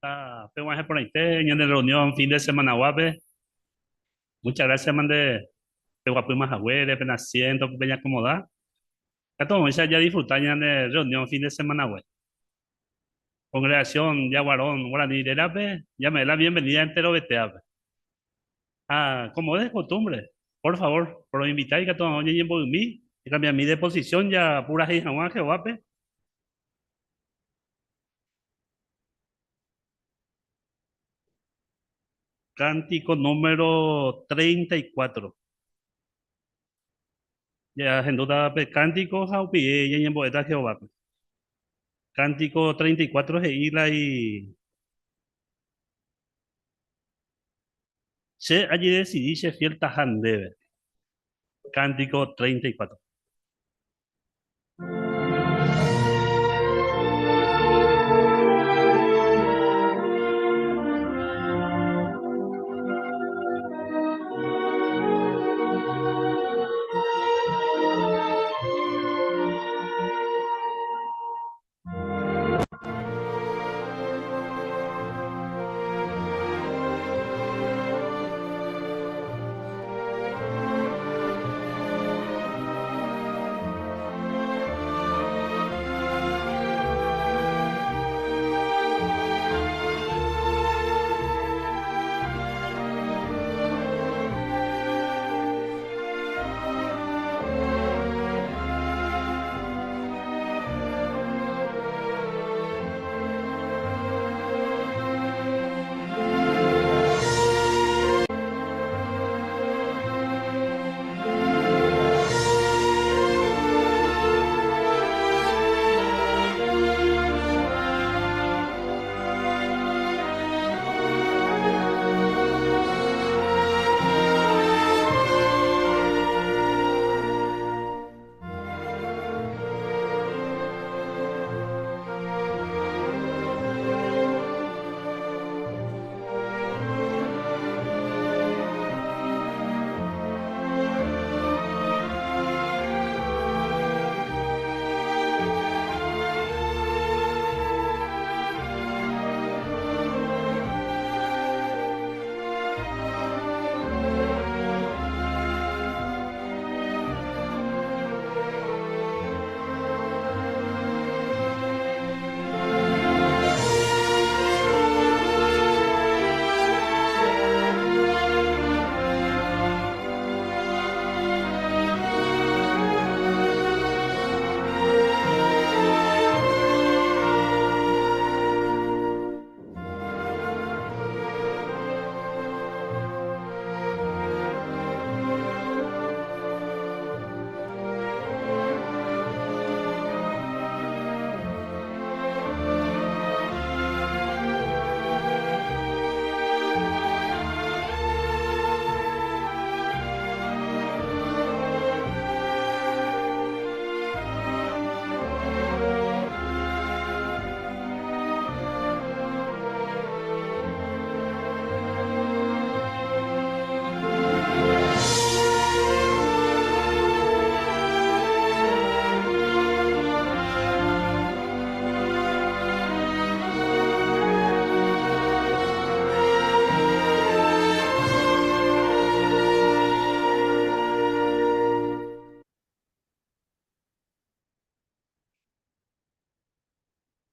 Ah, peg̃uahẽ porãite ñane reunión fin de semana-guápe. Muchas gracias mande peguapýma haguére, pene asiento-pe peñakomoda. Katu oĩcha jadisfruta ñane reunión fin de semana-gue. Congregación Yaguarón Guarani rérape ñame'ẽ la bienvenida enterovetévape. Ha como de costumbre, por favor, poroinvita ikatu hag̃ua oñeñembo'ymi, ekambiami de posición japurahéi hag̃ua Jehovápe. Cántico número 34. Jahendúta pe cántico ha upéi ñañembo'éta Jehovápe. Cántico 34 he'i la i Che ajedesidi che fieltaha ndéve. Cántico 34.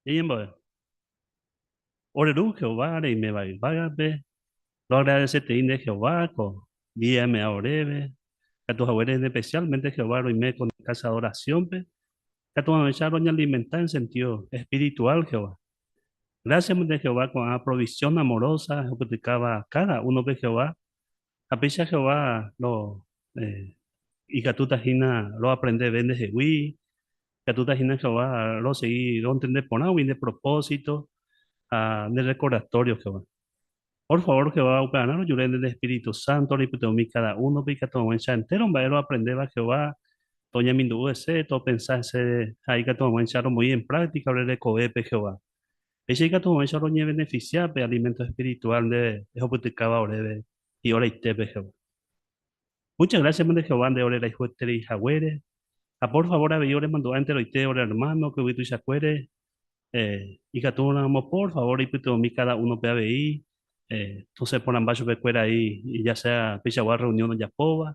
Ñañembo'e. Ore Ru Jehová reiméva yvágape, roagradeseterei nde Jehová ko día eme'ã oréve, katu haguére especialmente Jehová roime ko nde casa de oración-pe, katu ahecha roñalimenta en sentido espiritual Jehová. Gracias nde Jehová ko'ã provisión amorosa ehupytykáva cada uno-pe Jehová, ha péicha Jehová ro ikatúta hína roaprendeve ndehegui, Ikatúta hína Jehová rosegi rontende porãgui nde propósito ha nde recordatorio, Jehová. Por favor, Jehová, upearã rojure nde espíritu santo reipytyvõmi káda únope ikatu hag̃uáicha entéro mba'e roaprendéva Jehová toñamindu'u hese, topensa hese ha ikatu hag̃uáicha romoĩ en práctica ore rekovépe, Jehová. Péicha ikatu hag̃uáicha roñevenefisia pe alimento espiritual nde ehupytykáva oréve hi'oraitépe, Jehová. Muchas gracias mante Jehová nde ore rayhueterei haguére. Ha por favor avei oremandu'a enteroite ore hermano ko yvy tuichakuére. Ikatúramo por favor eipytyvõmi káda únope avei, tosẽ porãmba chupekuéra aí ya sea peichagua reunión ojapóva,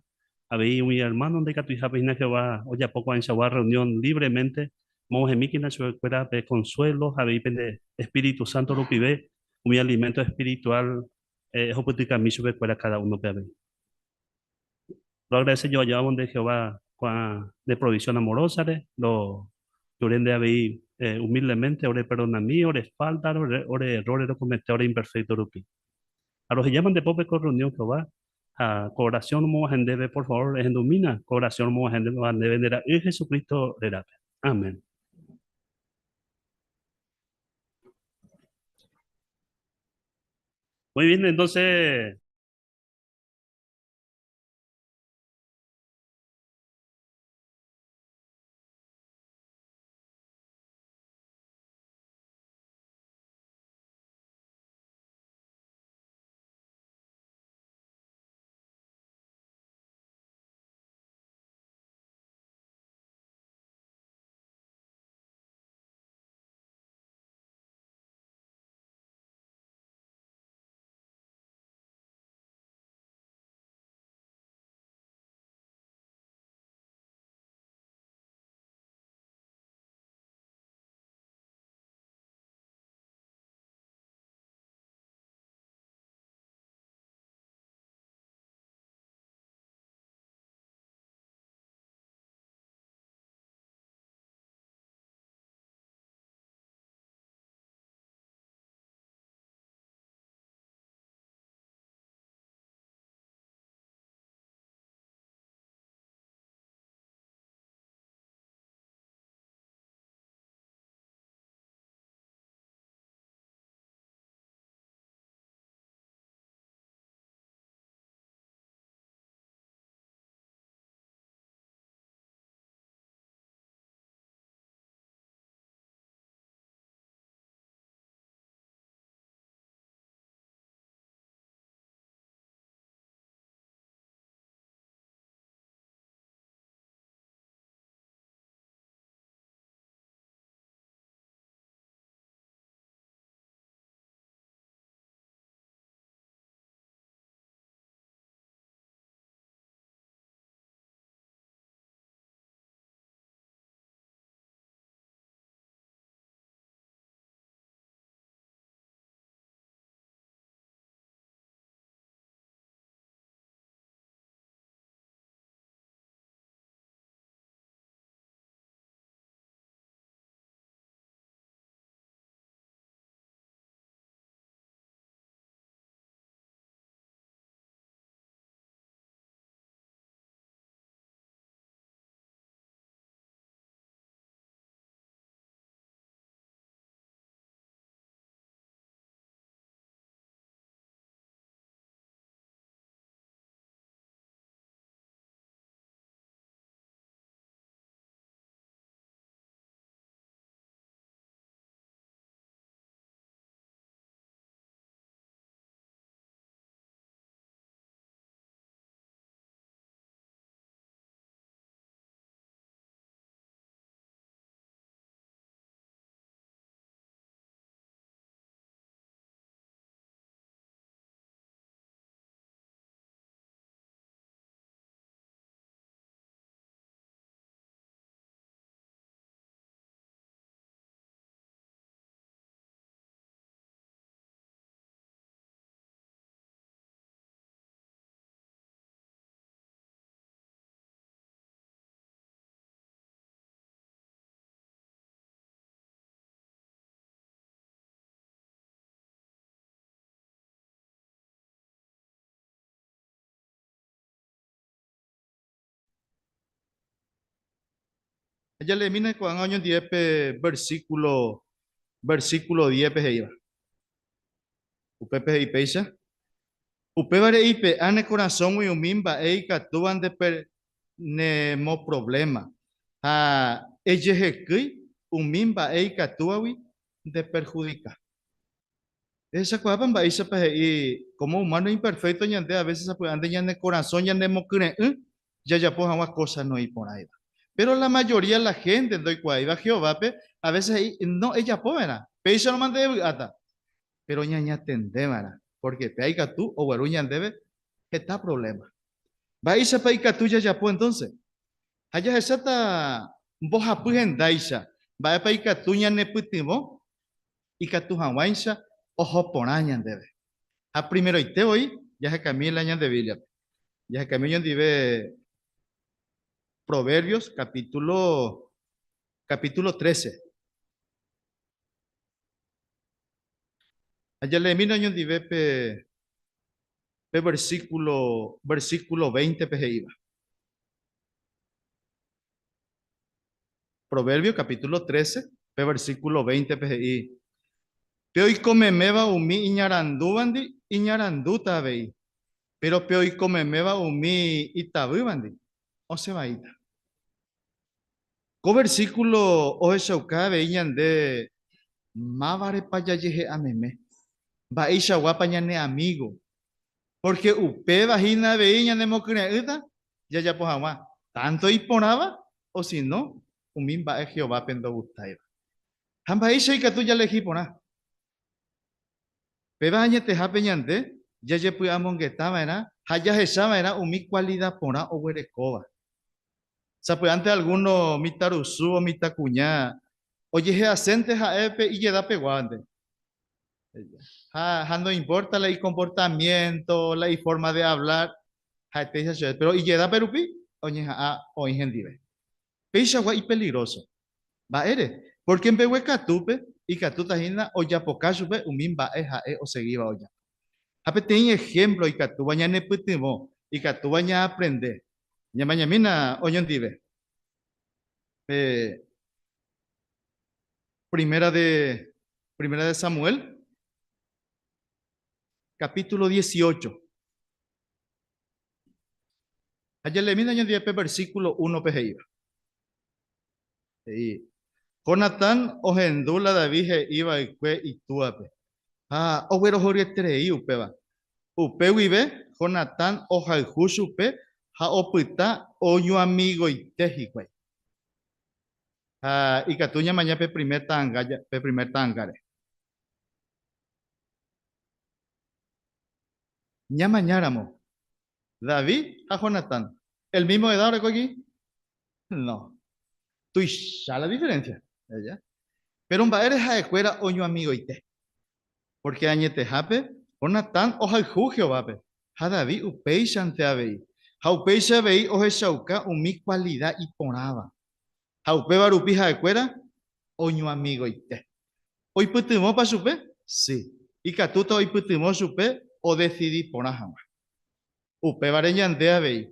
avei umi ermáno ndaikatuihápe hína Jehová ojapo ko'ãichagua reunión libremente, mog̃uahẽmíkena chupekuéra pe consuelo ha avei pende espíritu sánto rupive umi alimento espiritual ehupytykami chupekuéra káda únope avei. Roagradece joajoávo nde Jehová ko'ã nde provisión amorosa-re, rojure nde avei humildemente ore perdonami ore falta, ore errores rokomete ore imperfecto rupi. Ha rohejáma nde pópe ko reunión Jehová, ha ko oración romog̃uahẽ ndéve, por favor ehendumína ko oración romog̃uahẽ ndéve nde Ra'y Jesucristo rérape. Amén. Muy bien, entonces... Jaleemína ko'ág̃a oñondive pe versículo, versículo 10-pe he'íva. Upépe he'i péicha, Upévare eipe'a ne korasõgui umi mba'e ikatúva nde nemoprovléma, ha ejehekýi umi mba'e ikatúvagui ndeperhudika. Ehechakuaápa mba'éichapa he'i kómo umáno imperfékto ñande a vése sapy'ánte ñane korasõ ñanemokyre'ỹ jajapo hag̃ua kósa noĩporãiva. Péro la majoría la hénte ndoikuaáiva Jehovápe, a vése he'i, No, ejapo va'erã, péicharõma nde evy'áta. Péro ñañatende va'erã, pórke péa ikatu ogueru ñandéve heta provléma. Mba'éichapa ikatu jajapo entónse? Ha jahecháta mbohapy hendáicha mba'épa ikatu ñanepytyvõ ikatu hag̃uáicha oho porã ñandéve. Ha primeroite voi jahekami la ñande Bíbliape. Jahekami oñondive Proverbios capítulo capítulo 13. Ha jaleemína oñondive pe pe versículo versículo 20 pe he'íva. Proverbio capítulo 13, pe versículo 20 pe he'i, Pe oikomeméva umi iñarandúvandi iñarandúta avei, péro pe oikomeméva umi itavývandi osẽ vaíta. Ko versículo ohechauka avei ñande mávarepa jajehe'a meme, mba'eichaguápa ñane amígo, pórke upéva hína avei ñanemokyre'ỹta jajapo hag̃ua tánto iporãva osino umi mba'e Jehovápe ndogustáiva. Ha mba'éicha ikatu jalehi porã? Péva añetehápe ñande jajepy'amongeta va'erã ha jahecha va'erã umi kualida porã oguerekóva. Sapy'ánte algúno mitãrusu o mitãkuña ojehe'asénte ha'e pe ijedapeguávante. Ha, ha noimporta la ikomportamiénto, la iforma de hablar, ha'etéicha chupe, péro ijedápe rupi oñeha'ã oĩ hendive. Peichagua ipeligróso. Mba'ére? Pórke mbeguekatúpe ikatúta hína ojapoka chupe umi mba'e ha'e osegíva ojapo. Ha peteĩ ehémplo ikatúva ñanepytyvõ, ikatúva ñaaprende. Ñamañamína oñondive. Pe Primera de, Primera de Samuel, capítulo 18. Ha jaleemína ñandive pe versículo 1-pe he'íva. He'i, Jonatán ohendu la David he'i va'ekue itúape, ha oguerohoryeterei upéva. Upe guive Jonatán ohayhu chupe ha opyta oñoamigoite hikuái. Ha ikatu ñamaña pe primer ta'anga, pe primer ta'angáre. Ñamañáramo, David ha Jonatán, el mismo edad oreko aquí? No. Tuicha la diferencia. ¿Ya? Pero mba'ére ha'ekuéra oñoamigoite? Porque añetehápe Jonatán ohayhu Jehovápe ha David upéichante avei. Ha upéicha avei ohechauka umi kualida iporãva. Ha upéva rupi ha'ekuéra oñoamigoite. Oipytyvõpa chupe? Si. Ikatúta oipytyvõ chupe odesidi porã hag̃ua. Upévare ñande avei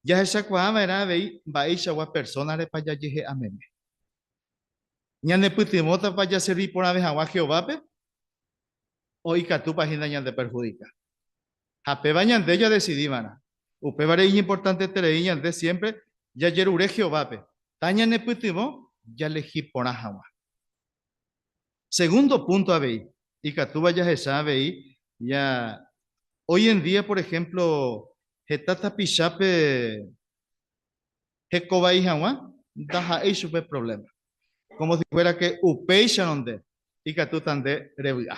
jahechakuaa va'erã avei mba'eichagua persónarepa jajehe'a meme. Ñanepytyvõtapa jaservi porãve hag̃ua Jehovápe? O ikatúpa hína ñandeperhudika? Ha péva ñande jadesidi va'erã. Upévare iñimportanteterei ñande siémpre jajerure Jehovápe tañanepytyvõ jalehi porã hag̃ua. Segundo púnto avei, ikatúva jahecha avei ja hoy en día, por ejemplo, heta tapichápe hekovai hag̃ua ndaha'éi chupe provléma. Como si fuera que upéicharõ nde ikatúta nde revy'a.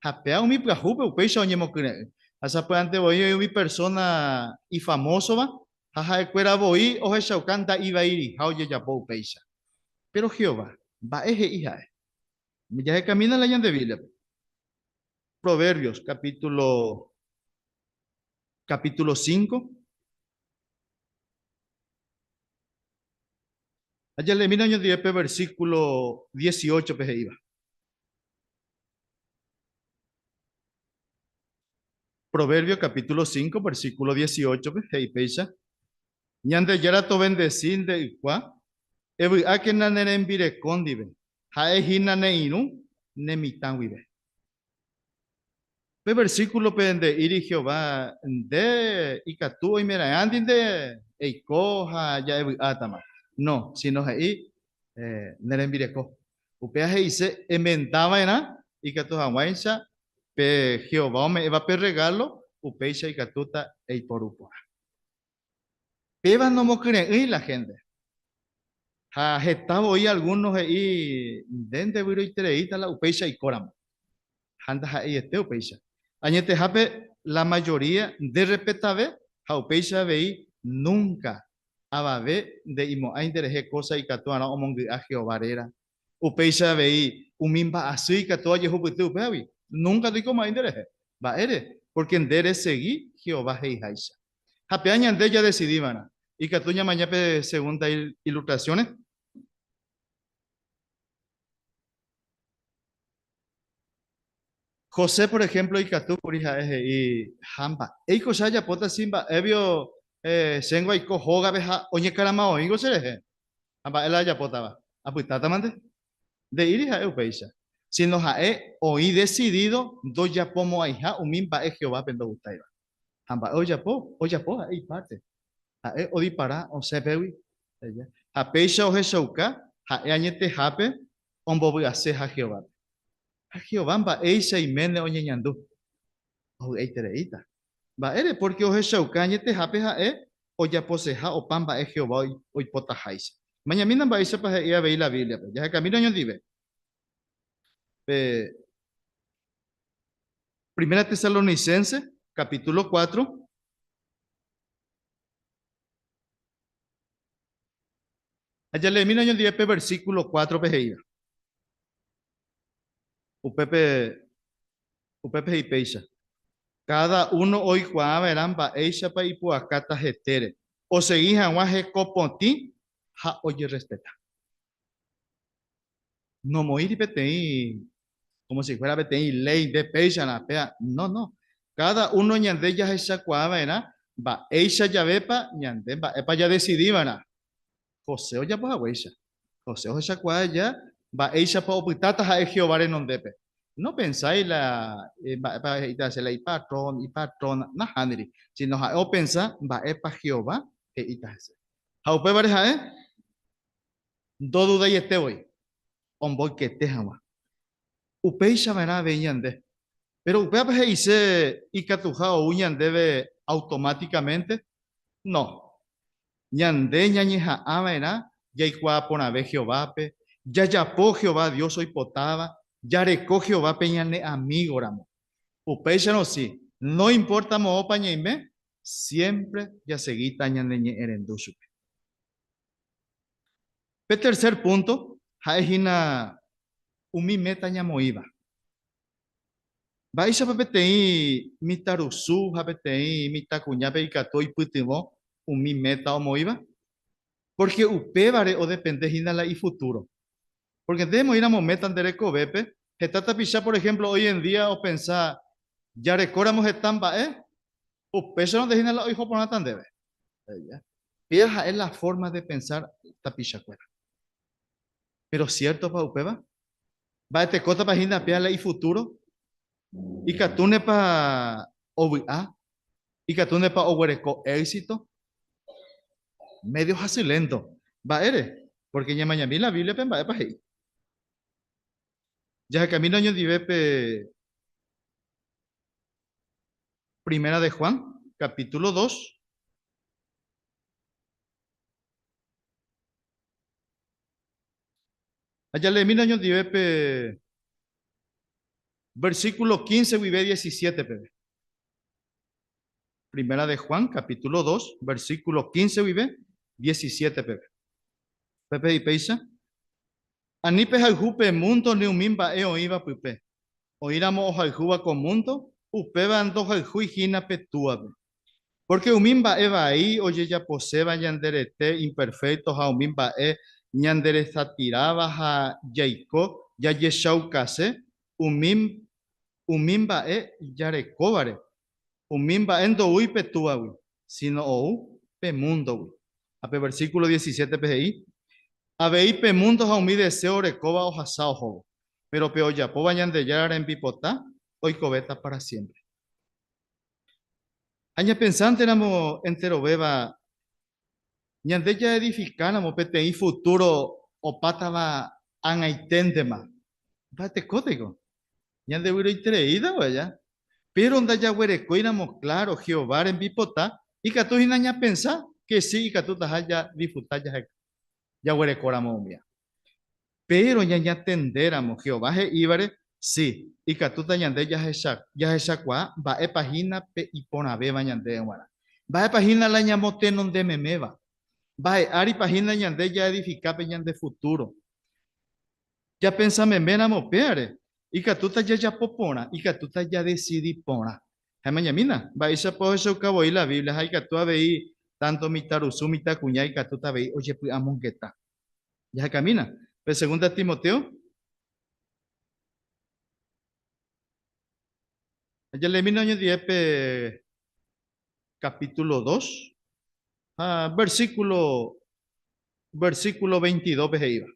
Ha péa umi pyahúpe upéicha oñemokyre'ỹ. Ha sapy'ánte voi oĩ umi persóna ifamósova ha ha'ekuéra voi ohechauka nda'ivairiha ojejapo upéicha. Péro Jehová, mba'e he'i ha'e? Jahekamína la ñande Bíbliape. Proverbios capítulo capítulo 5. Ha jaleemína oñondive pe versículo 18 pe he'íva. Proverbio capítulo 5, versículo 18-pe he'i péicha, Ñandejára tovendesi nde ykua, evy'ákena ne rembireko ndive, ha'e hína ne irũ ne mitã guive. Pe versículope nde'íri Jehová nde ikatu oimeraẽandi nde eiko ha ja'evy'átama. No, síno he'i ne rembireko. Upéva he'ise emenda va'erã ikatu hag̃uáicha pe Jehová ome'ẽva pe rregálo, upéicha ikatúta eiporu porã. Péva nomokyre'ỹi la hénte. Ha heta voi algúno he'i nde ndevyroitereíta la upéicha aikóramo. Ha ndaha'eiete upéicha. Añetehápe la majoría nderrespetave ha upéicha avei núnka avave nde'imo'ãi nderehe kósa ikatuarã omongy'a Jehová réra. Upéicha avei umi mba'asy ikatu ojehupyty upévagui, núnka ndoikomo'ãi nderehe. Mba'ére? Pórke nde resegi Jehová he'iháicha. Ha péva ñande jadesidi va'erã. Ikatu ñamaña pe segunda ilustrasiõre. José, por ejemplo, ikatu kuri ha'e he'i, Ha mba'éiko che ajapóta si mba'évio chéngo aiko hógape ha oñekarama oĩngo cherehe? Ha mba'e la ajapótava? Apytátamante? Nde'íri ha'e upéicha, síno ha'e oĩ desidído ndojapomo'ãiha umi mba'e Jehovápe ndogustáiva. Ha mba'e ojapo? Ojapo ha'e ipárte. Ha'e odipara osẽ pégui. Ha péicha ohechauka ha'e añetehápe ombovy'aseha Jehovápe. Ha Jehová mba'éicha iméne oñeñandu? Ovy'aitereíta. Mba'ére? Pórke ohechauka añetehápe ha'e ojaposeha opa mba'e Jehová oipotaháicha. Mañamína mba'éichapa he'i avei la Bíbliape. Jahekamína oñondive. Pe Primera Tesalonicense, capítulo 4. Ha jaleemína oñondive pe versículo 4-pe he'íva. Upépe, upépe he'i péicha, Káda uno oikuaa va'erã mba'éichapa ipu'akáta hetére, osegi hag̃ua heko potĩ ha ojerrespeta. Nomoĩri peteĩ, como si fuera peteĩ léi nde péicharã péa, no, no. Káda uno ñande jahechakuaa va'erã mba'éicha javépa ñande mba'épa jadesidi va'erã. José ojapo haguéicha. José ohechakuaa aja mba'éichapa opytáta ha'e Jehová renondépe. Nopensái la mba'épa he'íta hese la ipatrón, ipatróna, nahániri, síno ha'e opensa mba'épa Jehová he'íta hese. Ha upévare ha'e ndodudaiete voi omboykete hag̃ua. Upéicha va'erã avei ñande. Péro upévape he'ise ikatuha ou ñandéve automáticamente? No. Ñande ñañeha'ã va'erã jaikuaa porãve Jehovápe, jajapo Jehová Dios oipotáva, jareko Jehovápe ñane amígoramo. Upéicharõ si, noimporta moõpa ñaime, siémpre jasegíta ñaneñe'ẽrendu chupe. Pe tercer púnto ha'e hína umi méta ñamoĩva. Mba'éichapa peteĩ mitãrusu ha peteĩ mitãkuñápe ikatu oipytyvõ umi méta omoĩva? Pórke upévare odepende hína la ifutúro. Pórke nde emoĩramo méta nde rekovépe, heta tapicha por ehémplo hoy en día opensa jarekóramo heta mba'e, upéicharõ nde hína la oiko porãta ndéve. Péva ha'e la fórma de pensar tapichakuéra. Péro siértopa upéva? Mba'etekótapa hína péa la ifutúro? Ikatúnepa ovy'a? Ikatúnepa oguereko éxito? Medio hasy lénto. Mba'ére? Pórke ñamañami la Bíbliape mba'épa he'i. Jahekamína oñondive pe Primera de Juan, capítulo 2. Ha jaleemína oñondive pe versículo 15 guive 17 peve. Primera de Juan, capítulo 2, versículo 15 guive 17 peve. Pépe he'i péicha, Ani pehayhu pe múndo ni umi mba'e oĩva pype. Oĩramo ohayhúva ko múndo, upéva ndohayhúi hína pe Túape. Pórke umi mba'e vai ojejaposéva ñande rete imperfékto ha umi mba'e ñanderesatiráva ha jaiko jajechaukase umi umi mba'e jarekóvare, umi mba'e ndoúi pe Túagui, síno ou pe múndogui. Ha pe versíkulo diecisiétepe he'i, Avei pe múndo ha umi deséo orekóva ohasa ohóvo, péro pe ojapóva Ñandejára rembipota oikovéta pára siémpre. Ha ñapensánteramo enterovéva ñande jaedifikáramo peteĩ futúro opátava ag̃aiténtema, mba'etekóteko? Ñandevyroitereíta guaja. Péro ndajaguerekóiramo kláro Jehová rembipota, ikatu hína ñapensa ke si ikatutaha jadisfruta jaheka. jaguerekóramo umíva. Péro ñañatendéramo Jehová he'ívare, si, ikatúta ñande jahecha, jahechakuaa mba'épa hína pe iporãvéva ñandéve g̃uarã. Mba'épa hína la ñamotenonde meméva? Mba'e áripa hína ñande jaedifika pe ñande futúro? Japensa meméramo péare, ikatúta jajapo porã, ikatúta jadesidi porã. Ha emañamína, mba'éichapa ohechauka voi la Biblia ha ikatu avei tánto mitãrusu, mitãkuña ikatúta avei ojepy'amongeta. Jahekamína, pe segunda Timoteo. Jaleemína oñondive pe capítulo 2 ha versículo versículo 22 pe he'íva.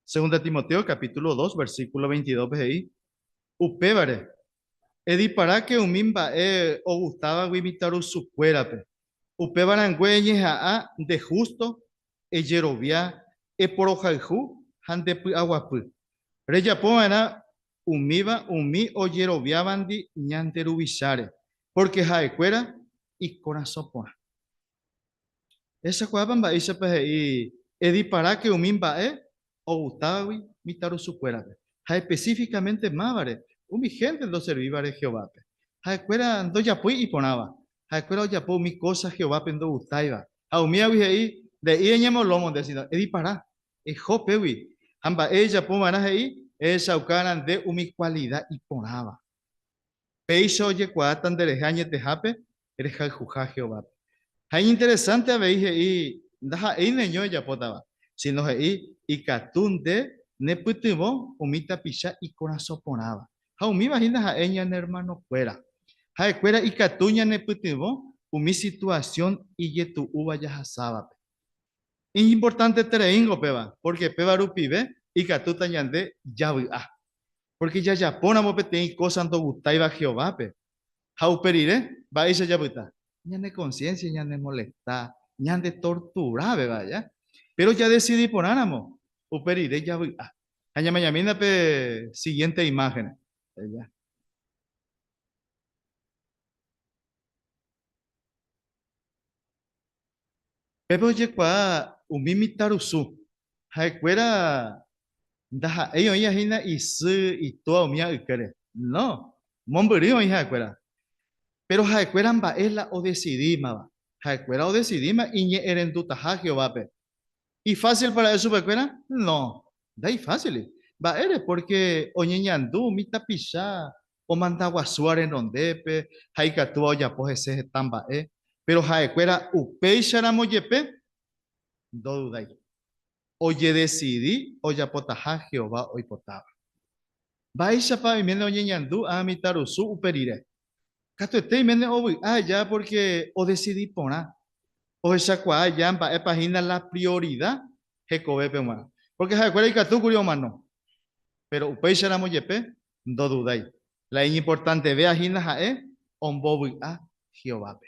Segunda Timoteo capítulo 2 versículo 22 pe he'i, Upévare, ediparáke umi mba'e ogustávagui mitãrusukuérape, upéva rangue eñeha'ã nde hústo, ejerovia, eporohayhu ha ndepy'aguapy. Rejapo va'erã umíva umi ojeroviávandi ñande Ruvicháre, pórke ha'ekuéra ikorasõ porã. Ehechakuaápa mba'éichapa he'i ediparáke umi mba'e ogustávagui mitãrusukuérape, ha espesífikamente mávare? Umi hénte ndoservívare Jehovápe. Ha'ekuéra ndojapói iporãva, ha'ekuéra ojapo umi kósa Jehovápe ndogustáiva. Ha umívagui he'i, Nde'i eñemolómo nde, síno edipara, eho pégui. Ha mba'e ejapo va'erã he'i, Ehechauka nde umi kualida iporãva. Péicha ojekuaáta nderehe añetehápe rehayhuha Jehovápe. Ha iñinteresánte avei he'i ndaha'éi neño ejapótava, síno he'i ikatu nde nepytyvõ umi tapicha ikorasõ porãva. Ha umíva hína ha'e ñane ermanokuéra. Ha'ekuéra ikatu ñanepytyvõ umi situasión ijetu'úva jahasávape. Iñimportantetereíngo péva, pórke péva rupive ikatúta ñande javy'a. Pórke jajapóramo peteĩ kósa ndogustáiva Jehovápe, ha upe rire, mba'éicha japyta? Ñane konsiénsia ñanemolesta, ñandetortura péva aja. Péro jadesidi porãramo, upe rire javy'a. Ha ñamañamína pe sigiénte imáhen. Pépe ojekuaa umi mitãrusu, ha'ekuéra ndaha'éi oĩva hína isy, itúa umíva ykére. No, mombyry oĩ ha'ekuéra. Péro ha'ekuéra mba'e la odesidímava? Ha'ekuéra odesidíma iñe'ẽrendutaha Jehovápe. Ifásilpa ra'e chupekuéra? No, ndaifásili. Mba'ére? Pórke oñeñandu umi tapicha omanda guasúva renondépe ha ikatúva ojapo hese heta mba'e, péro ha'ekuéra upéicharamo jepe ndodudái. Ojedesidi ojapotaha Jehová oipotáva. Mba'éichapa oiméne oñeñandu ã mitãrusu upe rire? Katuete oiméne ovy'a aja pórke odesidi porã, ohechakuaa aja mba'épa hína la priorida hekovépe g̃uarã. Pórke ha'ekuéra ikatu kuri omano. Péro upéicharamo jepe ndodudái. La iñimportantevéva hína ha'e ombovy'a Jehovápe.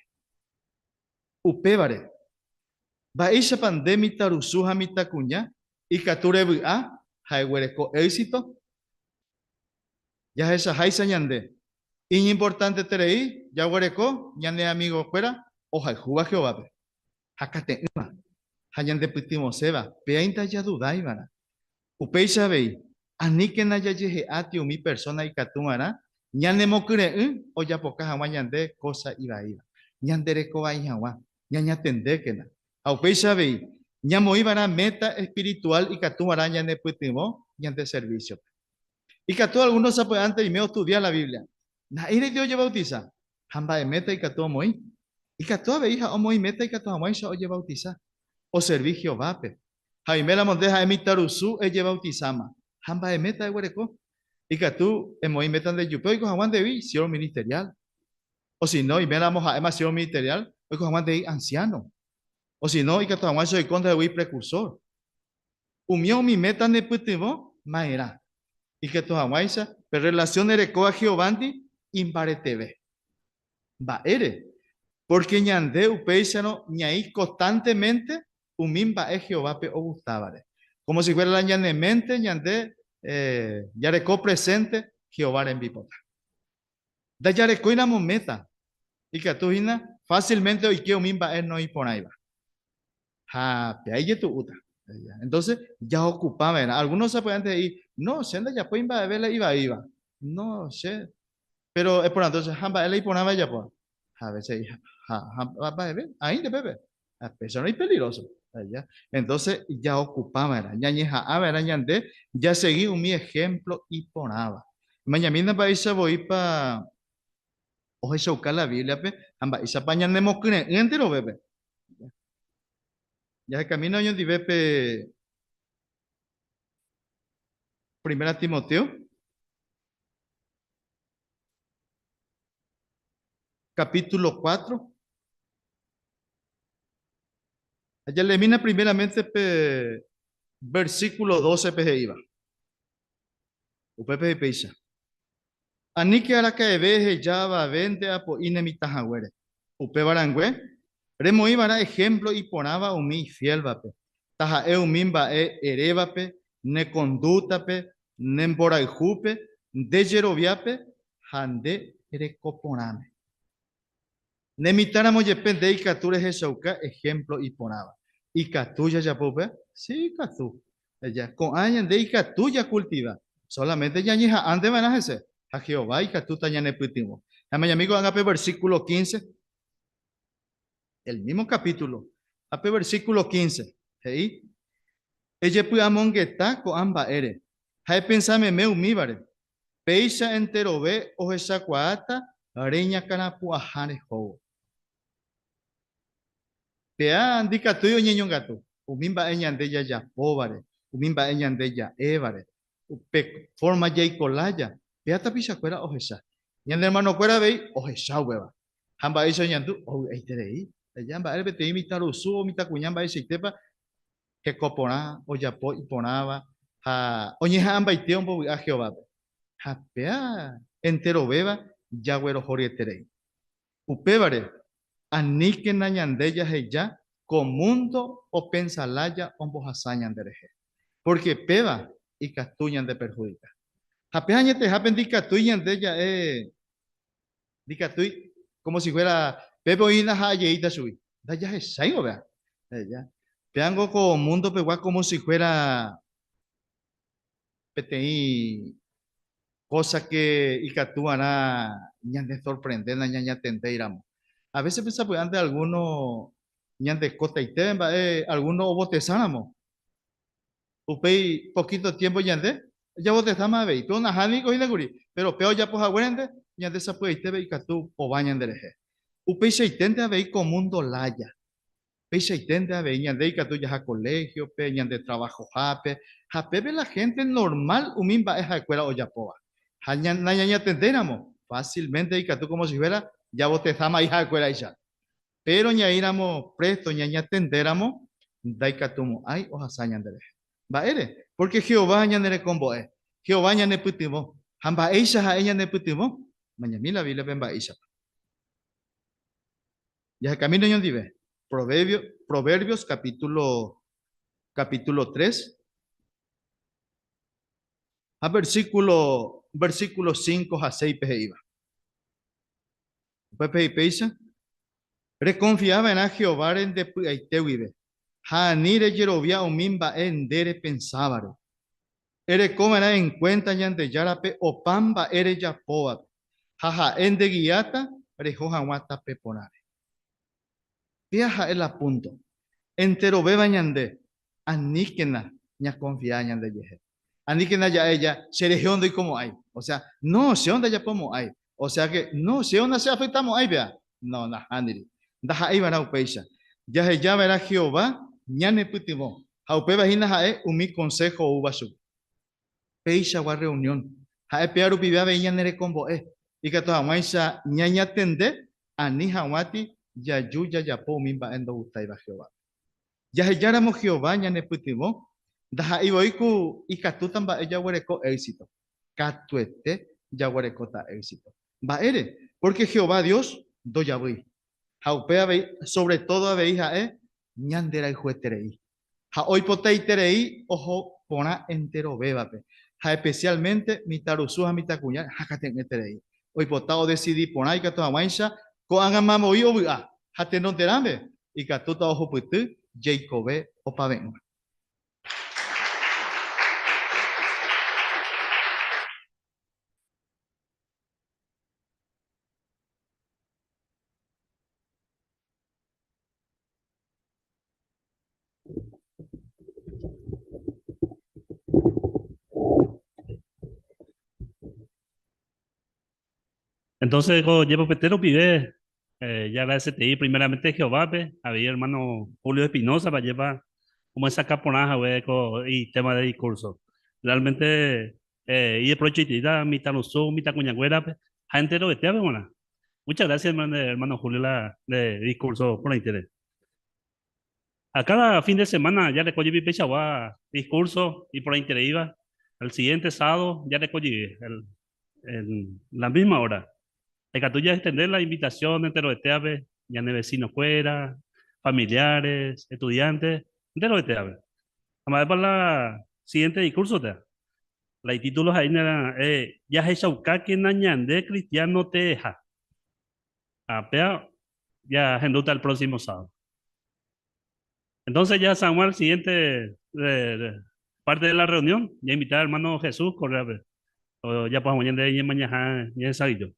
Upévare, mba'éichapa nde mitãrusu ha mitãkuña ikatu revy'a ha eguereko éxito? Jahechaháicha ñande, iñimportanteterei jaguereko ñane amigokuéra ohayhúva Jehovápe, ha kate'ỹva, ha ñandepytyvõséva, péa ndajadudáivarã. Upéicha avei, aníkena jajehe'áti umi persóna ikatu va'erã ñanemokyre'ỹ ojapoka hag̃ua ñande kósa ivaíva, ñanderekovai hag̃ua. Ñañatendékena. Ha upéicha avei, ñamoĩ va'erã méta espirituál ikatu va'erã ñanepytyvõ ñande servísiope. Ikatu algúno sapy'ánte oime ostudia la Biblia, na'ĩrente ojevautisa, ha mba'e méta ikatu omoĩ? Ikatu avei ha omoĩ méta ikatu hag̃uáicha ojevautisa, oservi Jehovápe. Ha oiméramo nde ha'e mitãrusu ejevautisáma, ha mba'e méta eguereko? Ikatu emoĩ méta ndejupe oiko hag̃ua ndévi siérvo ministeriál. Osino oiméramo ha'éma siérvo ministeriál oiko hag̃ua ndéi ansiáno. Osino ikatu hag̃uáicha oiko ndehegui prekursór. Umíva umi méta nepytyvõ ma'erã, ikatu hag̃uáicha pe rrelasión erekóva Jehovándi imbareteve. Mba'ére? Pórke ñande upéicharõ ñaĩ konstanteménte umi mba'e Jehovápe ogustávare. Kómo si fuéra la ñane ménte ñande jareko presénte Jehová rembipota. Ndajarekóiramo méta. Ikatu hína fácilmente oike umi mba'e noĩporãiva. Ha péa ijetu'úta. Entonces, jaokupa va'erã. Algunos sapy'ánte he'i, no, che ndajapói mba'eve la ivaíva. No, che. Pero eporandu che, ha mba'e la iporãva ejapo? Ha a veces he'i, ha, ha, mba'eve, aĩnte pépe. Ha péicharõ ipeligroso. Entonces, jaokupa va'erã, ñañeha'ã va'erã ñande jasegi umi ejemplo iporãva. Emañamína mba'éicha voípa ohechauka la Bíbliape ha mba'éichapa ñanemokyre'ỹ enterovépe. Jahekamína oñondive pe Primera Timoteo capítulo 4. Jaleemína primeramente pe versículo 12 pe he'íva. Upépe he'i péicha. Aníke araka'eve eheja avave nde apo'i ne mitã haguére. Upéva rangue, remoĩ va'erã ehémplo iporãva umi ifiélvape, taha'e umi mba'e erévape, ne kondúktape, ne mborayhúpe, nde jeroviápe ha nde reko porãme. Ne mitãramo jepe nde ikatu rehechauka ehémplo iporãva. Ikatu jajapo upéva? Si, ikatu. Ja, ko'ã ñande ikatu jakultiva, sólamente ñañeha'ãnte va'erã hese, ha Jehová ikatúta ñanepytyvõ. Ha mañami ko'ág̃a pe versíkulo 15, el mímo kapítulo, ha pe versíkulo 15, he'i, Ejepy'amongeta ko'ã mba'ére, ha epensa meme umívare, Péicha enterove ohechakuaáta reñakãrapu'ãha rehóvo. Péa ndikatúi oñeñongatu umi mba'e ñande jajapóvare, umi mba'e ñande ja'évare, upe fórma jaiko lája, péa tapichakuéra ohecha. Ñane ermanokuéra avei ohecha upéva. Ha mba'éicha oñandu? Ovy'aiterei. Aja mba'ére peteĩ mitãrusu o mitãkuña mba'eichaitépa heko porã, ojapo iporãva ha oñeha'ãmbaite ombovy'a Jehovápe. Ha péa enterovéva jaguerohoryeterei. Upévare, aníkena ñande jaheja ko múndo opensa lája ombohasa ñanderehe, pórke péva ikatu ñandeperhudika. Ha péa añetehápe ndikatúi ñande ja'e Ndikatúi, como si fuera pépe oĩna ha ajeíta chugui. Ndajahecháingo péva. Ja. Péango ko mundo pegua como si fuera peteĩ cosa que ikatu va'erã ñane sorprende nañañatendéi ramo. A veces pe sapy'ánte alguno ñande kotaite mba'e alguno obotesa ramo. Upéi poquito tiempo ñande jabotesáma avei. Péro nahániri hína kuri, péro péva ojapo haguérente ñande sapy'aitépe ikatu ova ñanderehe. Upeichaiténte avei ko múndo lája. Peichaiténte avei ñande ikatu jaha koléhiope, ñande travahohápe, ha pépe la hénte normál umi mba'e ha'ekuéra ojapóva. Ha nañañatendéiramo, fásilmente ikatu kómo si fuéra jabotesáma ha'ekuéraicha. Péro ñaĩramo présto ñañatendéramo, ndaikatumo'ãi ohasa ñanderehe. Mba'ére? Pórke Jehová ñanerekombo'e, Jehová ñanepytyvõ. Ha mba'éicha ha'e ñanepytyvõ? Mañami la Bíbliape mba'éichapa. Jahekami oñondive. Proverbio, Proverbios capítulo, capítulo 3 ha versículo, versículo 5 ha 6 pe he'íva. Upépe he'i péicha, Rekonfia va'erã Jehováre nde py'aite guive, ha ani rejerovia umi mba'e nde repensávare. Ereko va'erã enkuénta Ñandejárape opa mba'e rejapóvape, ha ha'e ndegiáta reho hag̃ua tape porãre. Péa ha'e la púnto. Enterovéva ñande, aníkena ñakonfia ñandejehe. Aníkena ja'e ja, cherehe ndoikomo'ãi. Osea, no, che ndajapomo'ãi. Osea ke, no, che ndacheafektamo'ãi péa. No, nahániri. Ndaha'éi va'erã upéicha. Jaheja va'erã Jehová ñanepytyvõ, ha upéva hína ha'e umi konsého oúva chugui. Peichagua rreunión, ha'e péa rupive avei ñanerekombo'e, ikatu hag̃uáicha ñañatende ani hag̃uáti jaju jajapo umi mba'e ndogustáiva Jehovápe. Jahejáramo Jehová ñanepytyvõ, ndaha'éi voi ku ikatúta mba'e jaguereko éxito. Katuete jaguerekóta éxito. Mba'ére? Pórke Jehová Dios ndojavýi. Ha upe avei, sovre tódo avei ha'e ñanderayhueterei. Ha oipotaiterei oho porã enterovévape, ha espesiálmente mitãrusu ha mitãkuña hakate'ỹeterei. Oipota odesidi porã ikatu hag̃uáicha. Ko'ág̃ama voi ovy'a ha tenonderãme ikatúta ohupyty jeikove opave'ỹva. Entonces, ko jepopete rupive, eh, ya agradeceteí primeramente Jehovápe, avei hermano Julio Espinoza, pa jepa omyesakã porã hague ko y tema de discurso. Realmente eh, ideprovechoiteíta mitãrusu, mitãkuñanguérape ha enterovetéape g̃uarã. Muchas gracias, hermano, hermano Julio, la de discurso porãitére. A cada fin de semana ya reko jepi peichagua discurso iporãitereíva. El siguiente sábado ya reko jepi el, en la misma hora. Ikatu ya extender la invitación enterovetéape, ñane vecino-kuéra, familiares, estudiantes, enterovetéape. Ha mba'épa la siguiente discurso-te? La itítulo ha'éna eh, Jahechaukákena ñande cristiano teeha. Ha péa jahendúta el próximo sábado. Entonces ya San Juan, siguiente parte de la reunión, ya invitar al hermano Jesús Correa, o ya pues mañana de mañana ya yo.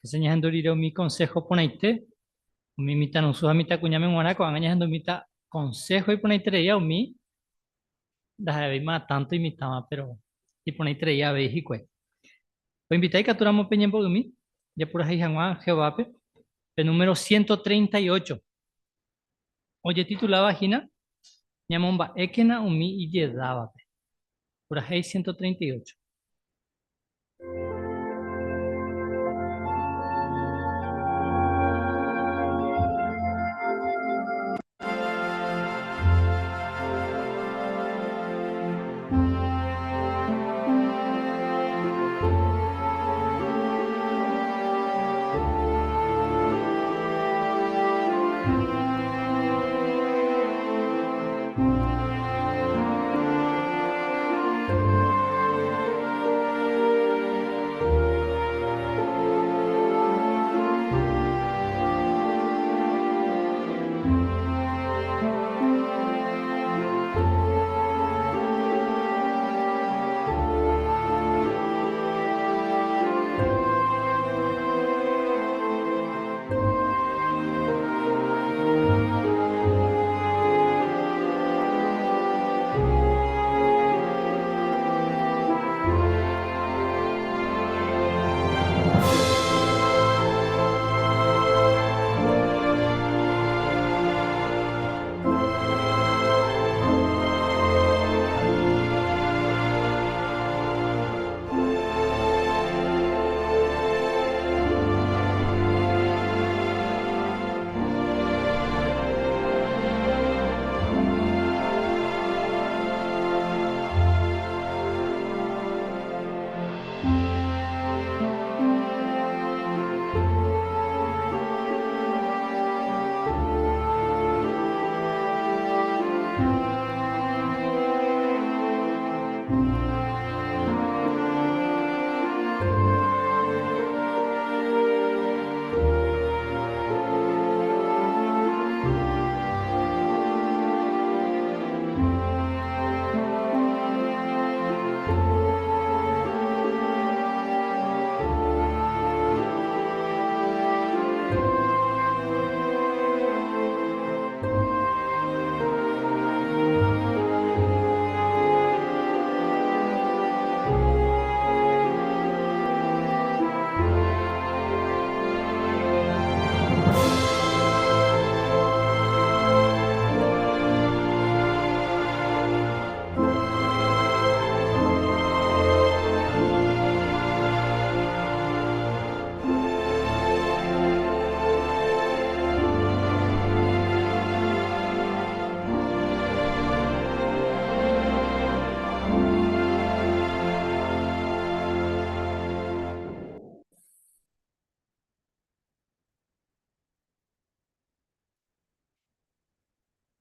Entonces ñahendu rire umi consejo porãite, umi mitãrusu ha mitãkuñáme g̃uarã, ko'ág̃a ñahendu mitã consejo iporãitereíva umi ndaha'evéima tanto imitãva, pero iporãiterei avei hikuái. Poinvita ikatúramo peñembo'ymi japurahéi hag̃ua Jehovápe pe número 138, ojetituláva hína Ñamomba'ékena umi ijedávape. Purahéi 138.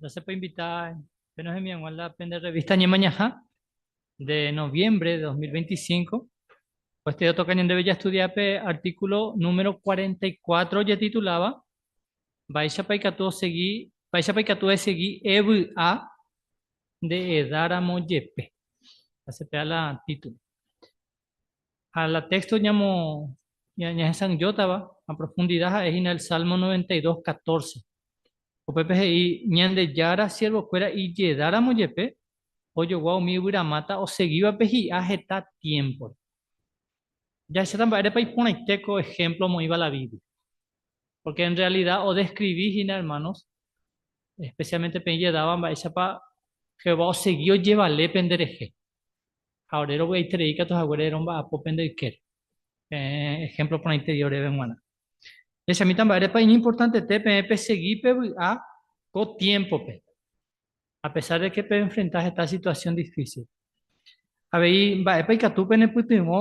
Entonces puedo invitar, menos en mi la pende revista Ñemañaha de noviembre de 2025. Pues te toca debe ya estudiar pe artículo número 44 ya titulaba Mba'éichapa ikatu osegi, mba'éichapa ikatu esegi evy'a nde edáramo jepe. Asepea la título. Ha la texto ñamo ñahesa'ỹijótava a profundidad ha'e hína el Salmo 92, 14. Upépe he'i, Ñandejára siervokuéra ijedáramo jepe, ojogua umi yvyramáta osegívape hi'a heta tiémpore. Jahecháta mba'érepa iporãite ko ehémplo omoĩva la Biblia. Porque en realidad odescribi hína, hermanos, especialmente peẽ ijedáva mba'éichapa Jehová osegi ojevale penderehe. Ha ore rovy'aiterei katu haguére romba'apo pende ykére. Peẽ ehémplo porãiterei oréve g̃uarã. Jahechamíta mba'érepa iñimportantete peẽ pesegi pevy'a ko tiémpope, a pesar de que pe'enfrenta heta situasión difísil. Avei, mba'épa ikatu penepytyvõ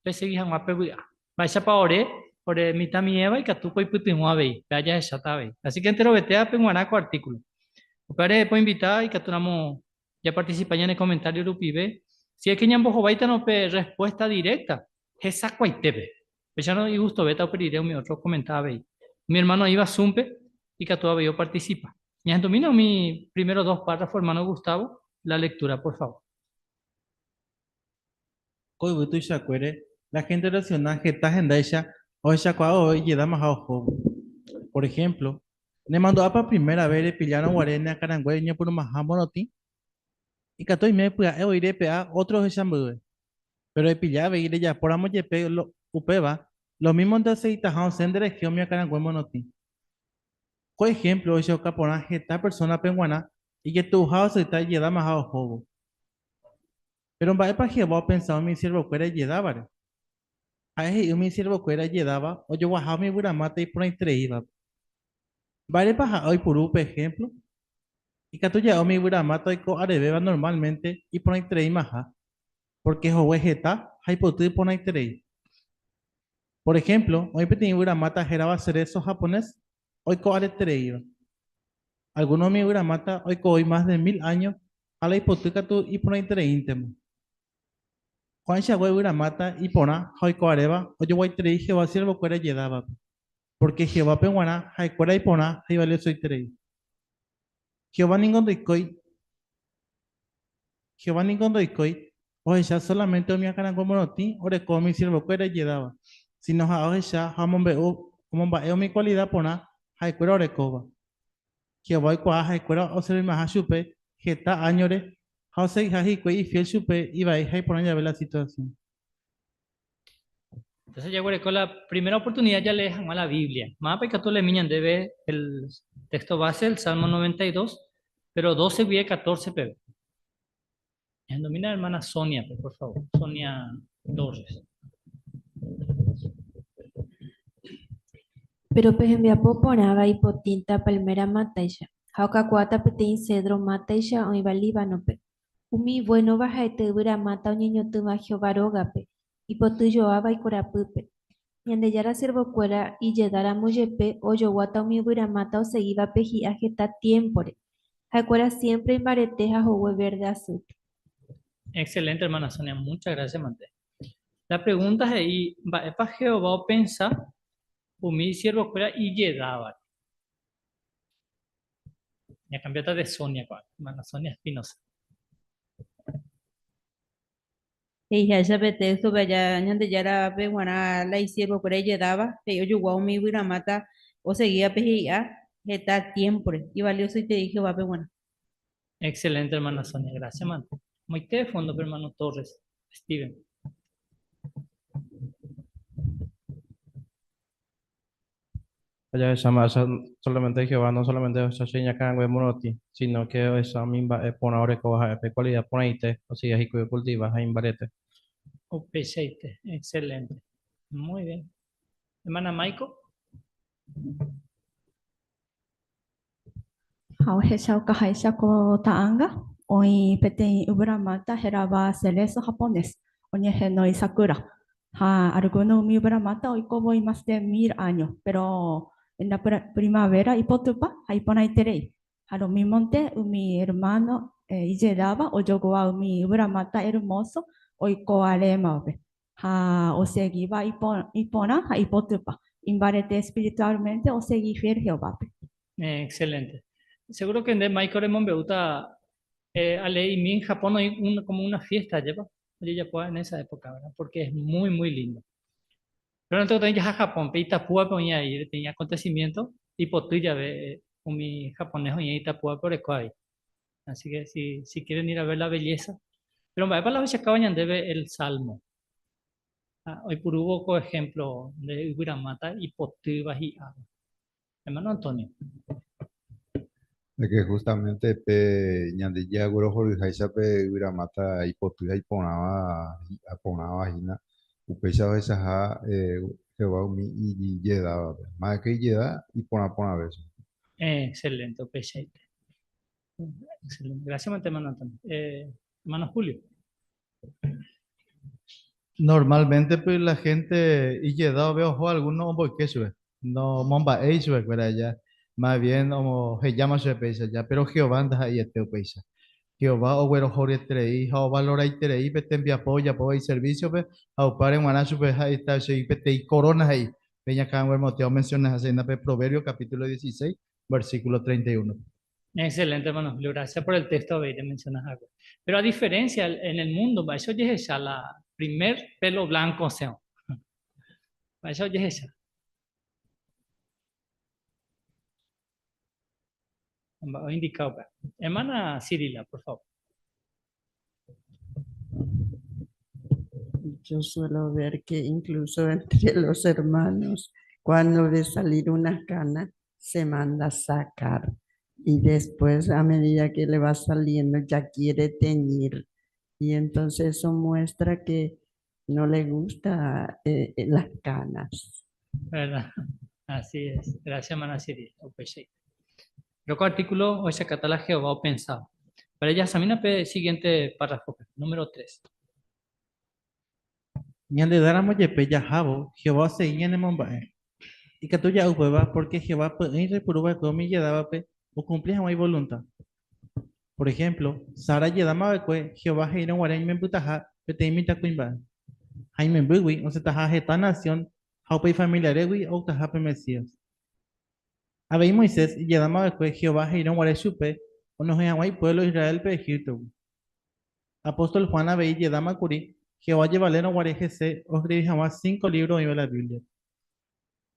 pesegi hag̃ua pevy'a? Mba'éichapa ore, ore mitã miẽva ikatu poipytyvõ avei, péva jahecháta avei. Así que enterovetévape g̃uarã ko artíkulo. Upévare poinvita ikatúramo Japarticipa ñane comentario rupive, si es que ñambohováitarõ pe respuesta directa hesakuaitépe. Upéicharõ igustovéta upe rire umi otro okomenta avei. Umi hermano oĩva Zoom-pe ikatu avei oparticipa. Ñahendumína umi primero dos párrafo hermano Gustavo, la lectura por favor. Ko yvy tuichakuére, la hénte orreaksiona heta hendáicha ohechakuaa vove ijedámaha ohóvo. Por ehémplo, nemandu'ápa primera ves repillárõ guare ne akãrangue oñepyrũmaha morotĩ? Ikatu oime pya'e voi repe'a ótro ohecha mboyve. Péro epilla avei rejapóramo jepe upéva, lomímonte osegitaha osẽ nderehe umi akãrangue morotĩ. Ko ehémplo ohechauka porã heta persónape g̃uarã ijetu'uha osegita ijedámaha ohóvo. Péro mba'épa Jehová opensa umi isiervokuéra ijedávare? Ha'e he'i umi isiervokuéra ijedáva ojoguaha umi yvyramáta iporãitereívape. Mba'érepa ha'e oipuru upe ehémplo? Ikatu ja'e umi yvyramáta oiko arevéva normálmente iporãitereimaha, pórke hogue heta ha ipoty iporãiterei. Por ehémplo, oĩ peteĩ yvyramáta hérava cerezo japonés oiko aretereíva. Algúno umi yvyramáta oiko voi mas de mil áño ha la ipoty katu iporãitereíntema. Ko'ãichagua yvyramáta iporã ha oiko aréva ojoguaiterei Jehová siervokuéra ijedávape, pórke Jehovápe g̃uarã ha'ekuéra iporã ha ivaliosoiterei. Jehová ningo ndoikói Jehová ningo ndoikói ohecha sólamente umi akãrangue morotĩ orekóva umi isiervokuéra ijedáva, síno ha'e ohecha ha omombe'u omomba'e umi kualida porã ha'ekuéra orekóva. Jehová oikuaa ha'ekuéra oservimaha chupe heta áñore ha osegiha hikuái ifiél chupe ivai ha iporã jave la situasión. Entonces jaguereko la primera oportunidad jalee hag̃ua la Biblia. Mávapa ikatu oleemi ñandéve el texto base, el Salmo 92, pero 12 guive 14 peve. Ñahendomína hermana Sonia-pe, por favor. Sonia Torres. Péro pe hembiapo porãva ipotĩta palméra mátaicha, ha okakuaáta peteĩ sédro mátaicha oĩva Líbanope. Umi ivuénova ha'ete yvyra máta oñeñotỹva Jehová rógape, ipoty joáva ikorapýpe. Ñandejára siervokuéra ijedáramo jepe ojoguáta umi yvyra máta osegívape hi'a heta tiémpore. Ha'ekuéra siémpre imbarete ha hogue vérde asýta. Excelente hermana Sonia, muchas gracias mante. La pregunta he'i, mba'épa Jehová opensa umi isiervokuéra ijedávare? Ñakambiáta de Sonia ko'ág̃a, hermana Sonia Espinoza. He'iháicha pe téxtope aja Ñandejárape g̃uarã la isiervokuéra ijedáva, he'i ojogua umi yvyramáta osegívape hi'a heta tiémpore. Ivaliosoiterei Jehovápe g̃uarã. Excelente hermana Sonia, gracias mante. Moite de fondo hermano Torres, Steven. Ha jahecháma solamente Jehová no solamente ohecha che iñakãrangue morotĩ, síno ke ohecha umi mba'e porã orekóva ha'e pe kualida porãite osegi hikuái okultiva ha imbarete. Upeichaite, excelente. Muy bien. Hermana Maiko. Ha ohechaukaháicha ko ta'anga, oĩ peteĩ yvyramáta hérava cerezo japonés, oñehenói sakura. Ha alguno umi yvyramáta oiko voi más de mil áño, péro en la primavera ipotypa ha iporãiterei. Ha lomímonte umi ermáno ijedáva ojogua umi yvyramáta ermóso oiko arémavape, ha osegíva iporã ha ipotypa. Imbarete espirituálmente osegi fiel Jehovápe. Excelente. Seguro que nde Michael remombe'úta alee'imi en Japón oĩ como una fiesta, ajépa? Ojejapóva en esa época, ¿verdad? Porque es muy, muy lindo. Pero no tengo jaha Japón-pe, Itapúape oĩ avei peteĩ acontecimiento ipoty jave umi japonés oĩ Itapúape oreko avei. Así que si, si quieren ir a ver la belleza. Pero mba'épa la ohechakáva ñandéve el Salmo? Ha, oipurúvo ko ejemplo nde yvyramáta ipotýva hi'áva. Hermano Antonio. De que justamente pe Ñandejára guerohoryháicha pe yvyramáta ipoty ha iporãva hi'a porãva hína, upéicha ohechaha Jehová umi ijedávape. Más que ijeda, iporã porãve chupe. Excelente, upeichaite. Excelente. Gracias, hermano Antonio. Hermano Julio. Normalmente pues la gente ijedá ove oho alguno omboyke chupe, no momba'éi chupekuéra ja, más bien ohejáma chupe péicha ja, pero Jehová ndaha'eiete upéicha. Jehová oguerohoryeterei ha ovaloraiterei pe tembiapo ojapóva iservísiope ha upévare g̃uarã chupe ha'éta chei peteĩ koróna he'i pe ñakãguermotea omensionaha hína pe Proverbio capítulo 16 versículo 31. Excelente, hermano Julio. Gracias por el texto avei remencionas hague. Pero a diferencia, en el mundo, mba'éicha ojehecha la primer pelo blanco osẽvo. Mba'éicha ojehecha. Mba'e oindika upéva. Hermana Cirila, por favor. Yo suelo ver que incluso entre los hermanos, cuando ve salir una cana, se manda a sacar y después a medida que le va saliendo ya quiere teñir y entonces eso muestra que no le gusta eh, eh, las canas. ¿Verdad? Así es. Gracias, hermana Cirila. Upéichaite. Ko artículo ohechakáta la Jehová opensáva. Para jahasamína pe siguiente párrafo-pe, número tres. Ñandedáramo jepe jahávo, Jehová osegi ñanemomba'e. Ikatu ja'u upéva pórke Jehová py'ỹi roipuru va'ekue umi ijedávape okumpli hag̃ua ivolunta. Por ehémplo, Sara ijedáma va'ekue Jehová he'írõ guare imembytaha peteĩ mitãkuimba'e, ha imembýgui osẽtaha heta nasión ha upe ifamiliarégui outaha pe Mesías. Avei Moisés ijedáma va'ekue Jehová he'írõ guare chupe onohẽ hag̃ua ipuévlo Israélpe Egíptogui. Apóstol Juan avei ijedáma kuri Jehová ojevalérõ guare hese oskrivi hag̃ua cinco lívro oĩva la Bíbliape.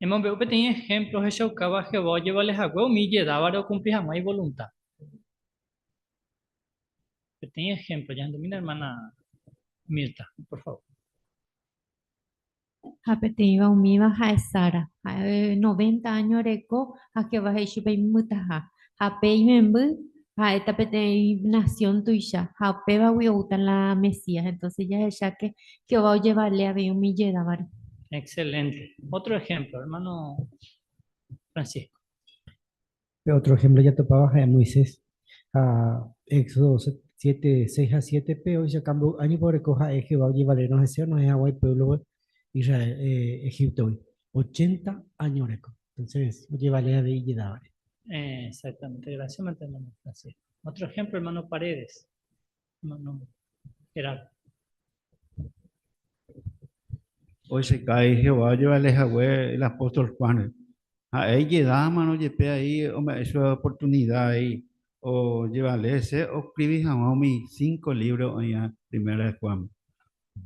Emombe'u peteĩ ehémplo ohechaukáva Jehová ojevale hague umi ijedávare okumpli hag̃ua ivolunta. Peteĩ ehémplo, jahendumína ermána Mirta, por favór. Ha peteĩva umíva ha'e Sara. Ha'e noventa áño oreko ha Jehová he'i chupe imymbytaha. Ha pe imemby ha'éta peteĩ nasión tuicha, ha upévagui oúta la Mesías. Entonces jahecha ke Jehová ojevale avei umi ijedávare. Excelente. Otro ejemplo, hermano Francisco. Pe ótro ehémplo jatopáva ha'e Moisés. Ha Éxodo 7, 6 ha 7-pe ohechauka mboy áñopa oreko ha'e Jehová ojevalérõ hese onohẽ hag̃ua ipuévlope Israel, Egíptogui. Ochenta áño oreko. Entonces, ojevale avei ijedávare. Exactamente, gracias, hermano Francisco. Otro ejemplo, hermano Paredes. Hermano Gerardo. Ohechauka Jehová ojevale hague el apóstol Juan-re. Ha'e ijedámarõ jepe aí ome'ẽ chupe oportunida aí ojevale hese oskrivi hag̃ua umi cinco lívro oĩva Primera de Juan-pe.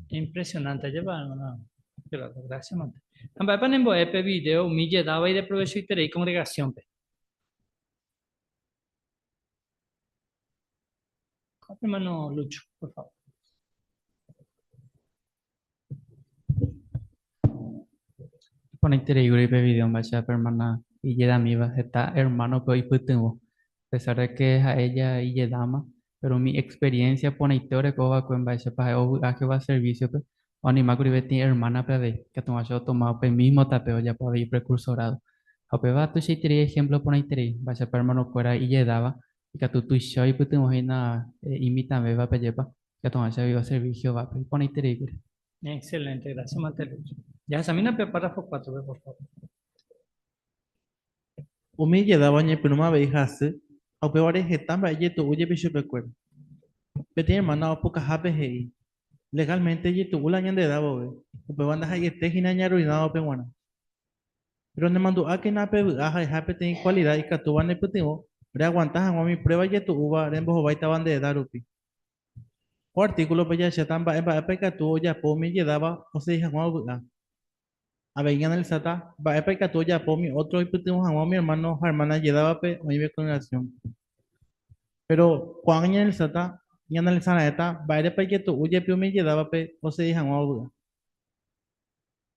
Impresionante, ajépa hermano Gerardo, gracias mante. Ha mba'épa nembo'e pe video umi ijedáva ideprovechoiterei congregación-pe? Hermano Lucho, por favor. Iporãiterei kuri pe video mba'éichapa pe hermana ijedamíva heta hermano-pe oipytyvõ. A pesar de que ha'e ja ijedáma, pero umi experiencia porãite oreko va'ekue mba'éichapa ha'e ovy'a Jehová servicio-pe, oanima kuri peteĩ hermana-pe avei, ikatu hag̃ua che otoma upe mismo tape ojapo avei precursorado. Ha upéva tuichaiterei ejemplo porãiterei mba'éichapa hermano-kuéra ijedáva ikatu tuicha oipytyvõ hína imitãvévape ajépa. Ikatu hag̃uáicha avei oservi Jehovápe. Iporãiterei kuri. Excelente, gracias Matelucho. Jahasamína pe párrafo 4-pe, por favor. Umi ijedáva oñepyrũma avei hasy Ha upévare heta mba'e ijetu'u jepi chupekuéra. Peteĩ ermána opukahápe he'i, Legálmente ijetu'u la ñandeeda vove, upéva ndaha'eiete hína ñaarruinávape g̃uarã. Péro nemandu'ákena pe vy'a ha'eha peteĩ kualida ikatúva nepytyvõ reaguanta hag̃ua umi pruéva ijetu'úva rembohováitava nde eda rupi. Ko artíkulope jahecháta mba'e mba'épa ikatu ojapo umi ijedáva osegi hag̃ua ovy'a. Avei ñaanalisáta mba'épa ikatu ojapo umi ótro oipytyvõ hag̃ua umi ermáno ha ermána ijedávape oĩve kongregasiónpe. Péro ko'ág̃a ñaanalisáta, ñaanalisa raẽta mba'érepa ijetu'u jepi umi ijedávape osegi hag̃ua ovy'a.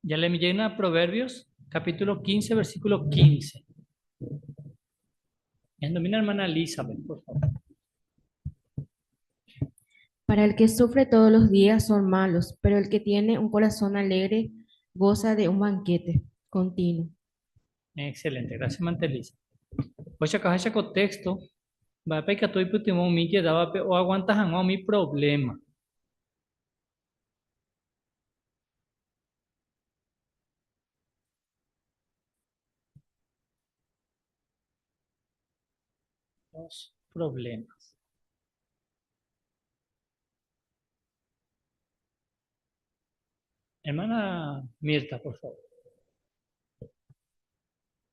Jaleemi jeýna Proverbios capítulo 15 versículo 15. Ñahendomína hermana Elizabeth, por favor. Para el que sufre todos los días son malos, pero el que tiene un corazón alegre goza de un banquete continuo. Excelente, gracias hermana Elisa. Ohechakuaaháicha ko texto, mba'épa ikatu oipytyvõ umi ijedávape oaguanta hag̃ua umi problema. Los problemas. Hermana Mirta, por favor.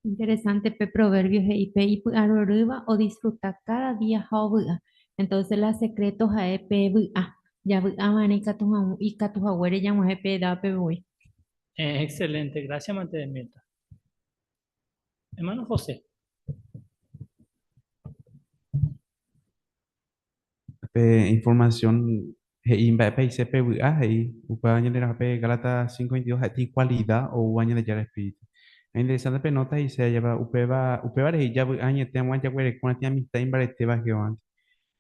Interesante pe proverbio he'i pe ipy'arorýva odisfruta káda día ha ovy'a. Entonces la secreto ha'e pe vy'a. Javy'a va'erã ikatu hag̃u ikatu haguére jag̃uahẽ pe edad-pe voi. Excelente, gracias mante Mirta. Hermano José. Pe información he'i mba'épa he'ise pe vy'a he'i upéva ñande rahápe Gálatas 5:22 ha'e tĩ kualida oúva Ñandejára Espíritu. Ha interesante pe nota he'ise ajépa upéva upévare he'i javy'a añete hag̃ua jaguerekórã tĩ amistad imbaretéva Jehovándi.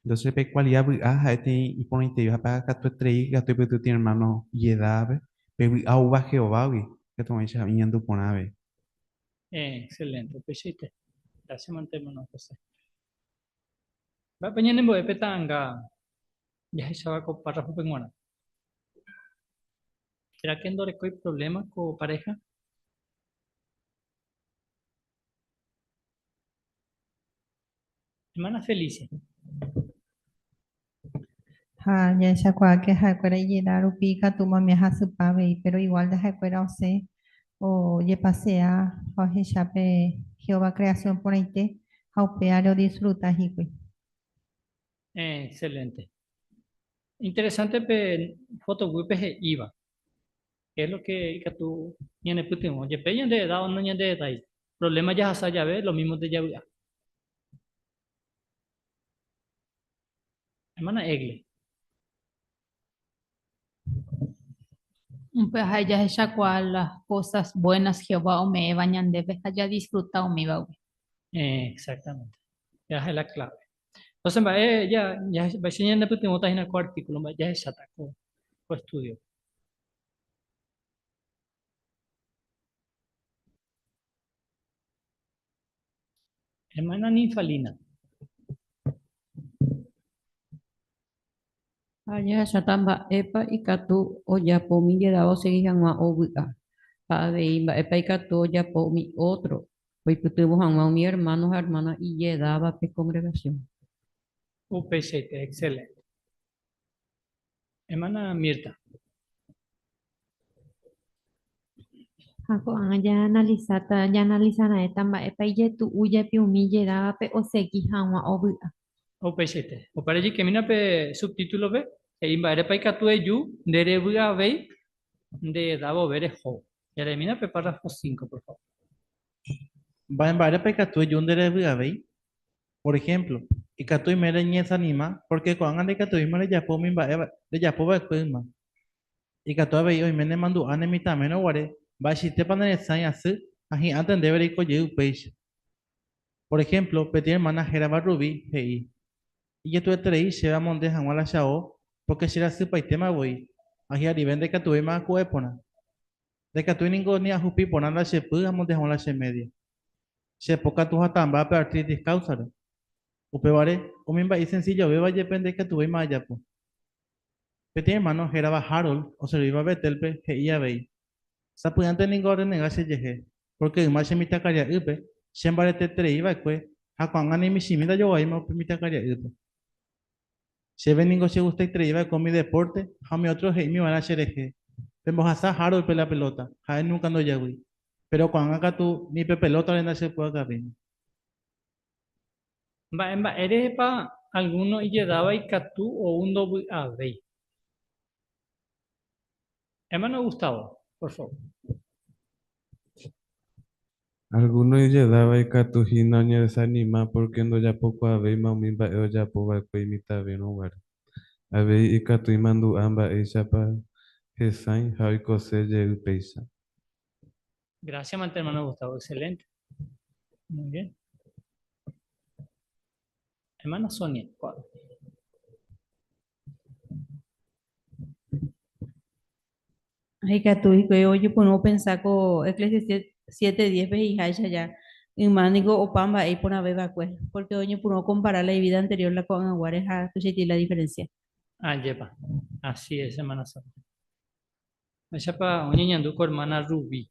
Entonces pe kualida vy'a ha'e tĩ iporãiteiva ha katueterei katu ipytu tĩ hermano ijedápe pe vy'a oúva Jehovágui katu oĩcha iñandu porãve. Excelente, upeichaite. Gracias mante hermano José. Mba'épa ñanembo'e pe ta'anga jahecháva ko párrafope g̃uarã? Será que ndorekói problema ko pareja? Hermana Felicia. Ha jahechakuaáke ha'ekuéra ijeda rupi ikatúma umi hasypa avei, péro iguál de ha'ekuéra osẽ ojepasea ha ohecha pe Jehová kreasión porãite ha upévare odisfruta hikuái. Excelente. Interesante pe foto guýpe he'íva. Qué es lo que ikatu ñanepytyvõ? Jepe ñande edad o nañandeedái, problema jahasa jave lo mismo nde javy'a. Hermana Egle. Upe ha'e jahechakuaa las cosas buenas Jehová ome'ẽva ñandéve ha jadisfruta umívagui. Exactamente. Péva ha'e la clave. Entonces mba'e ja, mba'éicha ñanepytyvõta hína ko artículo, mba'e jahecháta ko, ko estudio. Hermana Ninfalina. Ha jahecháta mba'épa ikatu ojapo umi ijedáva osegi hag̃ua ovy'a, ha avei mba'épa ikatu ojapo umi ótro oipytyvõ hag̃ua umi ermáno ha ermána ijedávape kongregasiónpe. Upeichaite, excelente. Hermana Mirta. Ha ko'ág̃a jaanalisáta, jaanalisaraẽta mba'épa ijetu'u jepi umi ijedávape osegi hag̃ua ovy'a. Upeichaite. Upévare ejykemína pe subtítulo-pe, he'i mba'érepa ikatu eju nde revy'avéi nde eda vove reho. Jaremína pe párrafo 5, por favor. Mba'e mba'érepa ikatu eju nde revy'avéi? Por ehémplo, ikatu oime reñedesanima pórke ko'ág̃a ndaikatuvéima rejapo umi mba'e rejapo va'ekue yma. Ikatu avei oime nemandu'a ne mitãmérõ guare mba'eichaitépa neresãi asy ha hi'ãnte ndéve reiko jey upéicha. Por ehémplo, peteĩ ermána hérava Ruby he'i, Ijetu'eterei chéve amonde hag̃ua la che ao pórke cherasypaitéma voi, ha hi'arive ndaikatuvéima aku'e porã. Ndaikatúi ningo ni ahupi porã la che py amonde hag̃ua la che média. Che po katu hatãmba pe artritis káusare. Upévare, umi mba'e isensillovéva jepe ndaikatuvéima ajapo. Peteĩ ermáno hérava Harold oservíva Betélpe he'i avei, Sapy'ánte ningo arrenega chejehe, pórke yma che mitãkaria'ýpe chembareteterei va'ekue. Ha ko'ág̃a ni michĩmi ndajoguavéima upe mitãkaria'ýpe. Chéve ningo chegustaiterei va'ekue umi depórte ha umi ótro he'ími va'erã cherehe, Pembohasa Hároldpe la pelóta, ha'e núnka ndojavýi. Péro ko'ág̃a katu ni pe pelótare ndachepy'akavéima. Mba'e mba'érehepa algúno ijedáva ikatu ou ndovy'avéi? Hermano Gustavo, por favor. Algúno ijedáva ikatu hína oñedesanima pórke ndojapokuaavéima umi mba'e ojapo va'ekue imitãvérõ guare. Avei ikatu imandu'a mba'éichapa hesãi ha oikose jey péicha. Gracias, mante, hermano Gustavo. Excelente. Muy bien. Hermana Sonia, ¿cuál? Ikatu hikuái ojepyrũ opensa ko Eclesiastés 7:10-pe he'iháicha ja, yma niko opa mba'e iporãve va'ekue, pórke oñepyrũ okompara la ivida anterior la ko'ag̃aguáre ha tuichaite la diferencia. Ajépa. Así es, hermana Sonia. Mba'éichapa oñeñandu ko hermana Rubí?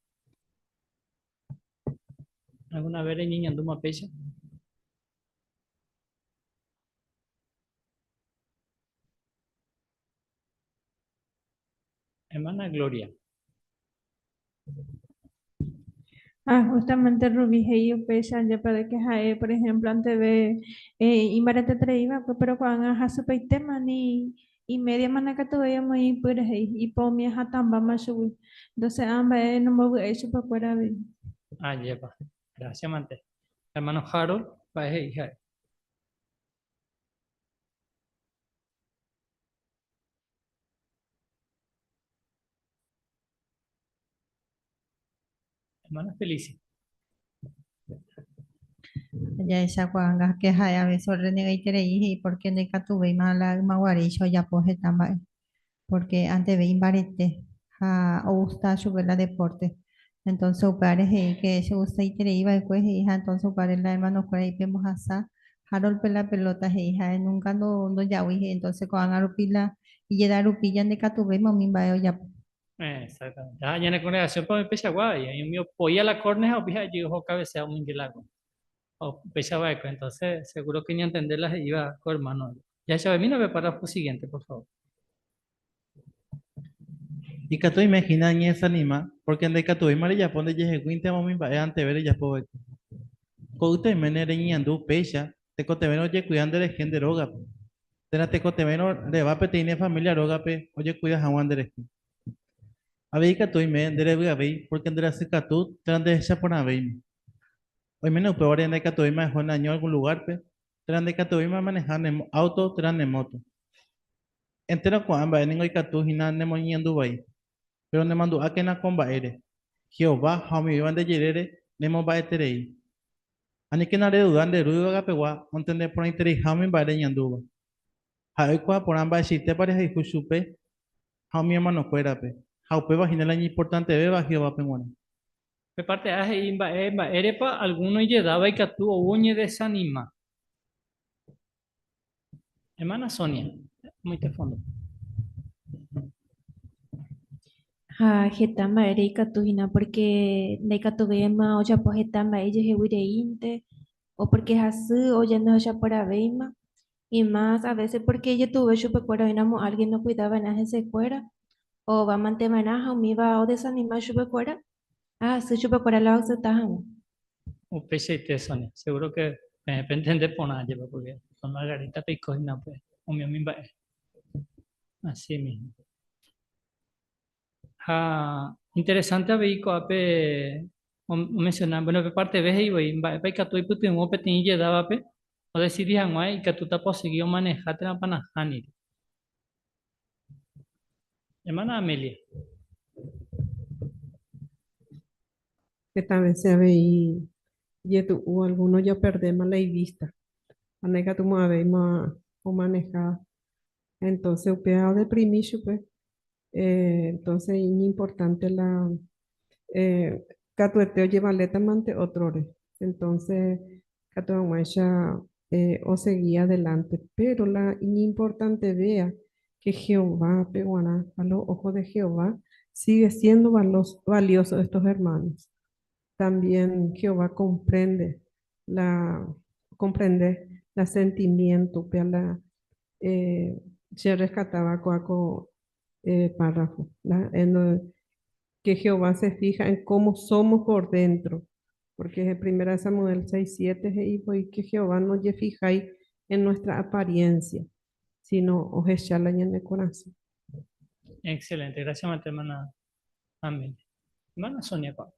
Alguna vez reñeñandúma péicha? Hermana Gloria. Ah, justamente Rubí he'i upéicha ajépa de que ha'e, por ejemplo, anteve eh, imbareteterei va'ekue, pero ko'ág̃a hasypaitéma ni imédia manakatuvéi omoĩ ipýre he'i, ipo umi hatãmbáma chugui. Entonces ã mba'e nombovy'ái chupekuéra avei. Ajépa. Gracias mante. Hermano Harold, mba'e he'i ha'e? Hermana Felicia. Jahechakuaanga ke ha'e a veces orrenegaiterei he'i porque ndaikatuvéima la ymaguaréicha ojapo heta mba'e, porque anteve imbarete ha ogusta chupe la deporte. Entonces upévare he'i ke chegustaiterei va'ekue he'i ha entonces upévare la hermanokuéra he'i pembohasa Harold-pe la pelota he'i ha'e nunca ndojavýi he'i entonces ko'ág̃a rupi la ijeda rupi jandekatuvéima umi mba'e ojapo. Exactamente. Ha ñane congregación-pe oĩ peichagua avei, oĩ umi opoía la córner ha opi ha'ejey oho cabecea umi ngelagua. Upéicha va'ekue, entonces seguro que ñantende la he'íva ko hermano. Jahechavemína pe párrafo siguiente, por favor. Ikatu oime hína añedesanima pórke ndaikatuvéima rejapo ndejeheguíntema umi mba'e anteve rejapo va'ekue. Ko'ýte oiméne reñeñandu upéicha tekotevẽrõ ojekuida nderehe nde rógape, térã tekotevẽrõ reva peteĩ ne família rógape ojekuida hag̃ua nderehe. Avei ikatu oime nderevy'avéi pórke nderasykatu térã ndehechaporãvéima. Oiméne upévare ndaikatuvéima eho neaño algún lugárpe térã ndaikatuvéima emaneha ne áuto térã ne móto. Entéro ko'ã mba'e ningo ikatu hína nemoñeñandu vai. Péro nemandu'ákena ko mba'ére, Jehová ha umi oĩva nde jerére nemomba'eterei. Aníkena reduda nde Ru yvagapegua ontende porãitereiha umi mba'e reñandúva. Ha'e oikuaa porã mba'eichaitépa rehayhu chupe ha umi ermanokuérape, ha upéva hína la iñimportantevéva Jehovápe g̃uarã. Pe párte A he'i mba'e mba'érepa algúno ijedáva ikatu ou oñedesanima. Hermana Sonia, moite fondo. Ha heta mba'ére ikatu hína pórke ndaikatuvéima ojapo heta mba'e ijehegui reínte, o pórke hasy o ja ndohechaporãvéima, y más a veces pórke ijetu'uve chupekuéra oĩramo álgien okuida va'erã hesekuéra, ova mante va'erã ha umíva odesanima chupekuéra ha hasy chupekuéra la oacepta hag̃ua. Upeichaite, Sonia. Seguro que peẽ pentende porã jepe, porque don Margarita peiko hína upe umi mba'e. Así mismo. Ha interesante avei ko'ápe omenciona, bueno, pe parte B he'i voi, mba'épa ikatu oipytyvõ peteĩ ijedávape odecidi hag̃ua ikatútapa osegi omaneha térãpa nahániri. Hermana Amelia. Heta vece avei jetu'u alguno japerdéma la ivista ha ndaikatumo'ãvéima omaneha entonce upéva odeprimi chupe entonce iñimportante la katuete ojevalétamante ótrore entonce katu hag̃uáicha osegi adelante péro la iñimportantevéa ke Jehovápe g̃uarã a los ojos de Jehová sigue siendo valioso estos hermanos. También Jehová comprende la Comprende la sentimiento, upéva la che rescatáva kóa ko párrafo, la que Jehová se fija en cómo somos por dentro, porque Primera de Samuel 6, 7 he'i voi que Jehová no jefijái en nuestra apariencia, sino ohecha la ñane korasõ. Excelente, gracias hermana Amelia. Hermana Sonia, pa.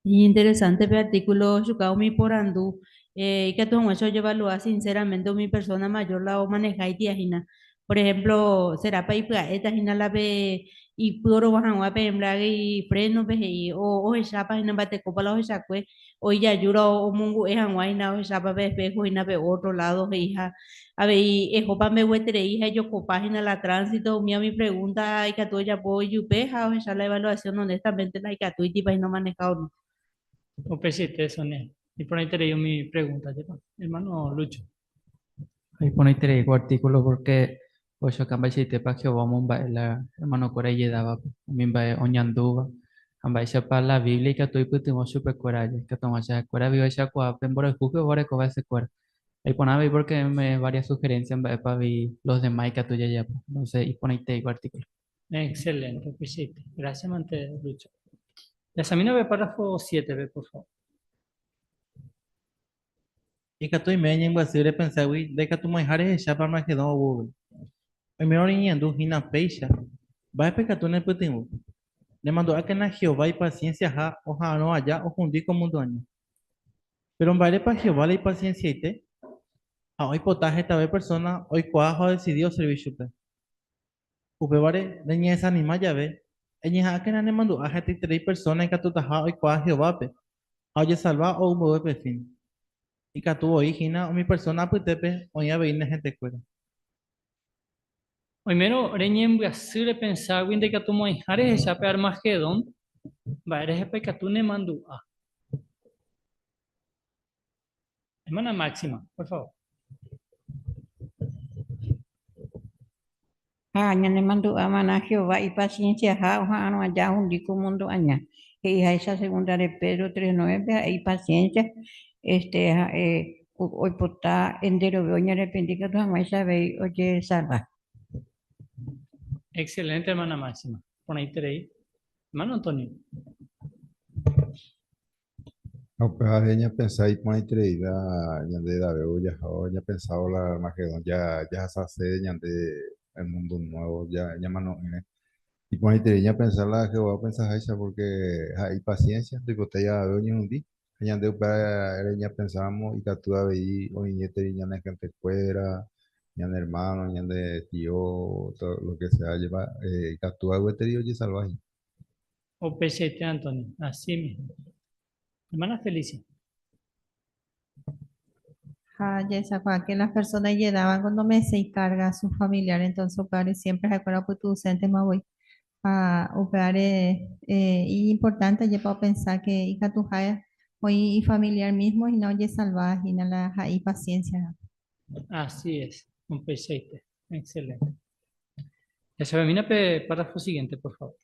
Iñinteresante pe artículo ohechuka umi porandu ikatu hag̃uáicha ojevalua sinceramente umi persona mayor la omaneha itía hína. Por ejemplo, serápa ipya'éta hína la pe ipy orova hag̃ua pe embrague ifrénope he'i o ohechápa hína mba'etekópa la ohechakue o ijajúra omongu'e hag̃ua hína ohechápa pe espejo hína pe otro lado he'iha. Avei ehópa mbegueterei ha ejokopa hína la tránsito umi umi pregunta ikatu ojapo ijupe ha ohecha la evaluación honestamente la ikatúitipa hína omaneha o no. Upeichaite, Sonia. Iporãiterei umi pregunta, ajépa. Hermano Lucho. Iporãiterei ko artículo porque ohechauka mba'eichaitépa Jehová omomba'e la hermanokuéra ijedávape, umi mba'e oñandúva ha mba'éichapa la Biblia ikatu oipytyvõ chupekuéra aja, ikatu hag̃uáicha ha'ekuéra avei ohechakuaa pe mborayhu Jehová orekóva hesekuéra. Iporã avei porque ome'ẽ varias sugerencias mba'épa avei los demás ikatu jajapo. Entonces iporãite ko artículo. Excelente, upeichaite. Gracias mante, Lucho. Jahechamína pe párrafo 7-pe, por favor. Ikatu oime eñembyasy repenságui ndaikatumo'ãiha rehechápa Armagedón ou vove. Oimérõ reñeñandu hína péicha, mba'épa ikatu nepytyvõ? Nemandu'ákena Jehová ipasiensiaha oha'arõ aja ohundi ko múndo aña. Péro mba'érepa Jehová la ipasiensiaite? Ha oipota hetave persóna oikuaa ha odesidi oservi chupe. Upévare, reñedesanima jave, eñeha'ãkena nemandu'a hetaiterei persóna ikatutaha oikuaa Jehovápe ha ojesalva ou mboyve pe fin. Ikatu voi hína umi persóna apytépe oĩ avei ne hentekuéra. Oimérõ reñembyasy repenságui ndaikatumo'ãiha rehecha pe Armagedón, mba'e rehepa ikatu nemandu'a? Hermana Máxima, por favor. Ha ñanemandu'ava'erã Jehová ipasiensiaha oha'arõ aja ohundi ko múndo aña. He'iháicha segunda de Pedro 3:9-pe ha'e ipasiénsia, este ha'e oipota enterove oñarrepenti katu hag̃uáicha avei ojesalva. Excelente, hermana Máxima. Porãiterei. Hermano Antonio. Ha upévare ñapensa iporãitereíva ñande David ojahávo ñapensávo la Armagedón ja jahasase ñande el mundo nuevo ja ñamano'ỹre. Iporãiterei ñapensa la Jehová opensaháicha porque ha'e ipaciencia, ndoipotái avave oñehundi. Ha ñande upévare ñapensáramo ikatu avei oĩeteri ñane hentekuéra, ñane hermano, ñande tio, todo lo que sea, jepa ikatu gueteri ojesalva hína. Upeichaite, Antonio. Así mismo. Hermana Felicia. Ha jahechakuaa que las personas ijedáva cuando me se carga su familiar, entonces upévare siempre ha'ekuéra opytu'uséntema voi. Ha upévare eh, iñimportante ajépa opensa que ikatuha oĩ ifamiliar mismo hína ojesalva hína la ha ipaciencia. Así es, upeichaite. Excelente. Jahechavemína pe párrafo siguiente, por favor.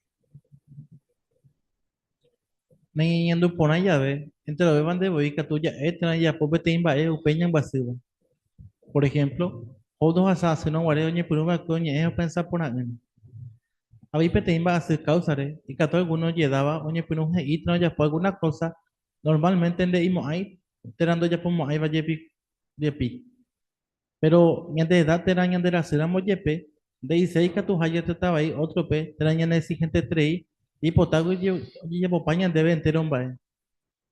Nañeñandu porã jave, enterovéva nde voi ikatu ja'e térã jajapo peteĩ mba'e upéi ñambyasýva. Por ehémplo, Job ndohasa asýrõ guare oñepyrũ va'ekue oñe'ẽ opensa porã'ỹre. Avei peteĩ mba'asy káusare, ikatu algúno ojedáva oñepyrũ he'i térã ojapo algúna kósa normálmente nde'imo'ãi térã ndojapomo'ãiva jepi. Péro ñande edad térã ñanderasýramo jepe, nde'iséi ikatuha jatrata vai ótrope térã ñaneexihenteterei jaipotágui ojejapopa ñandéve entéro mba'e.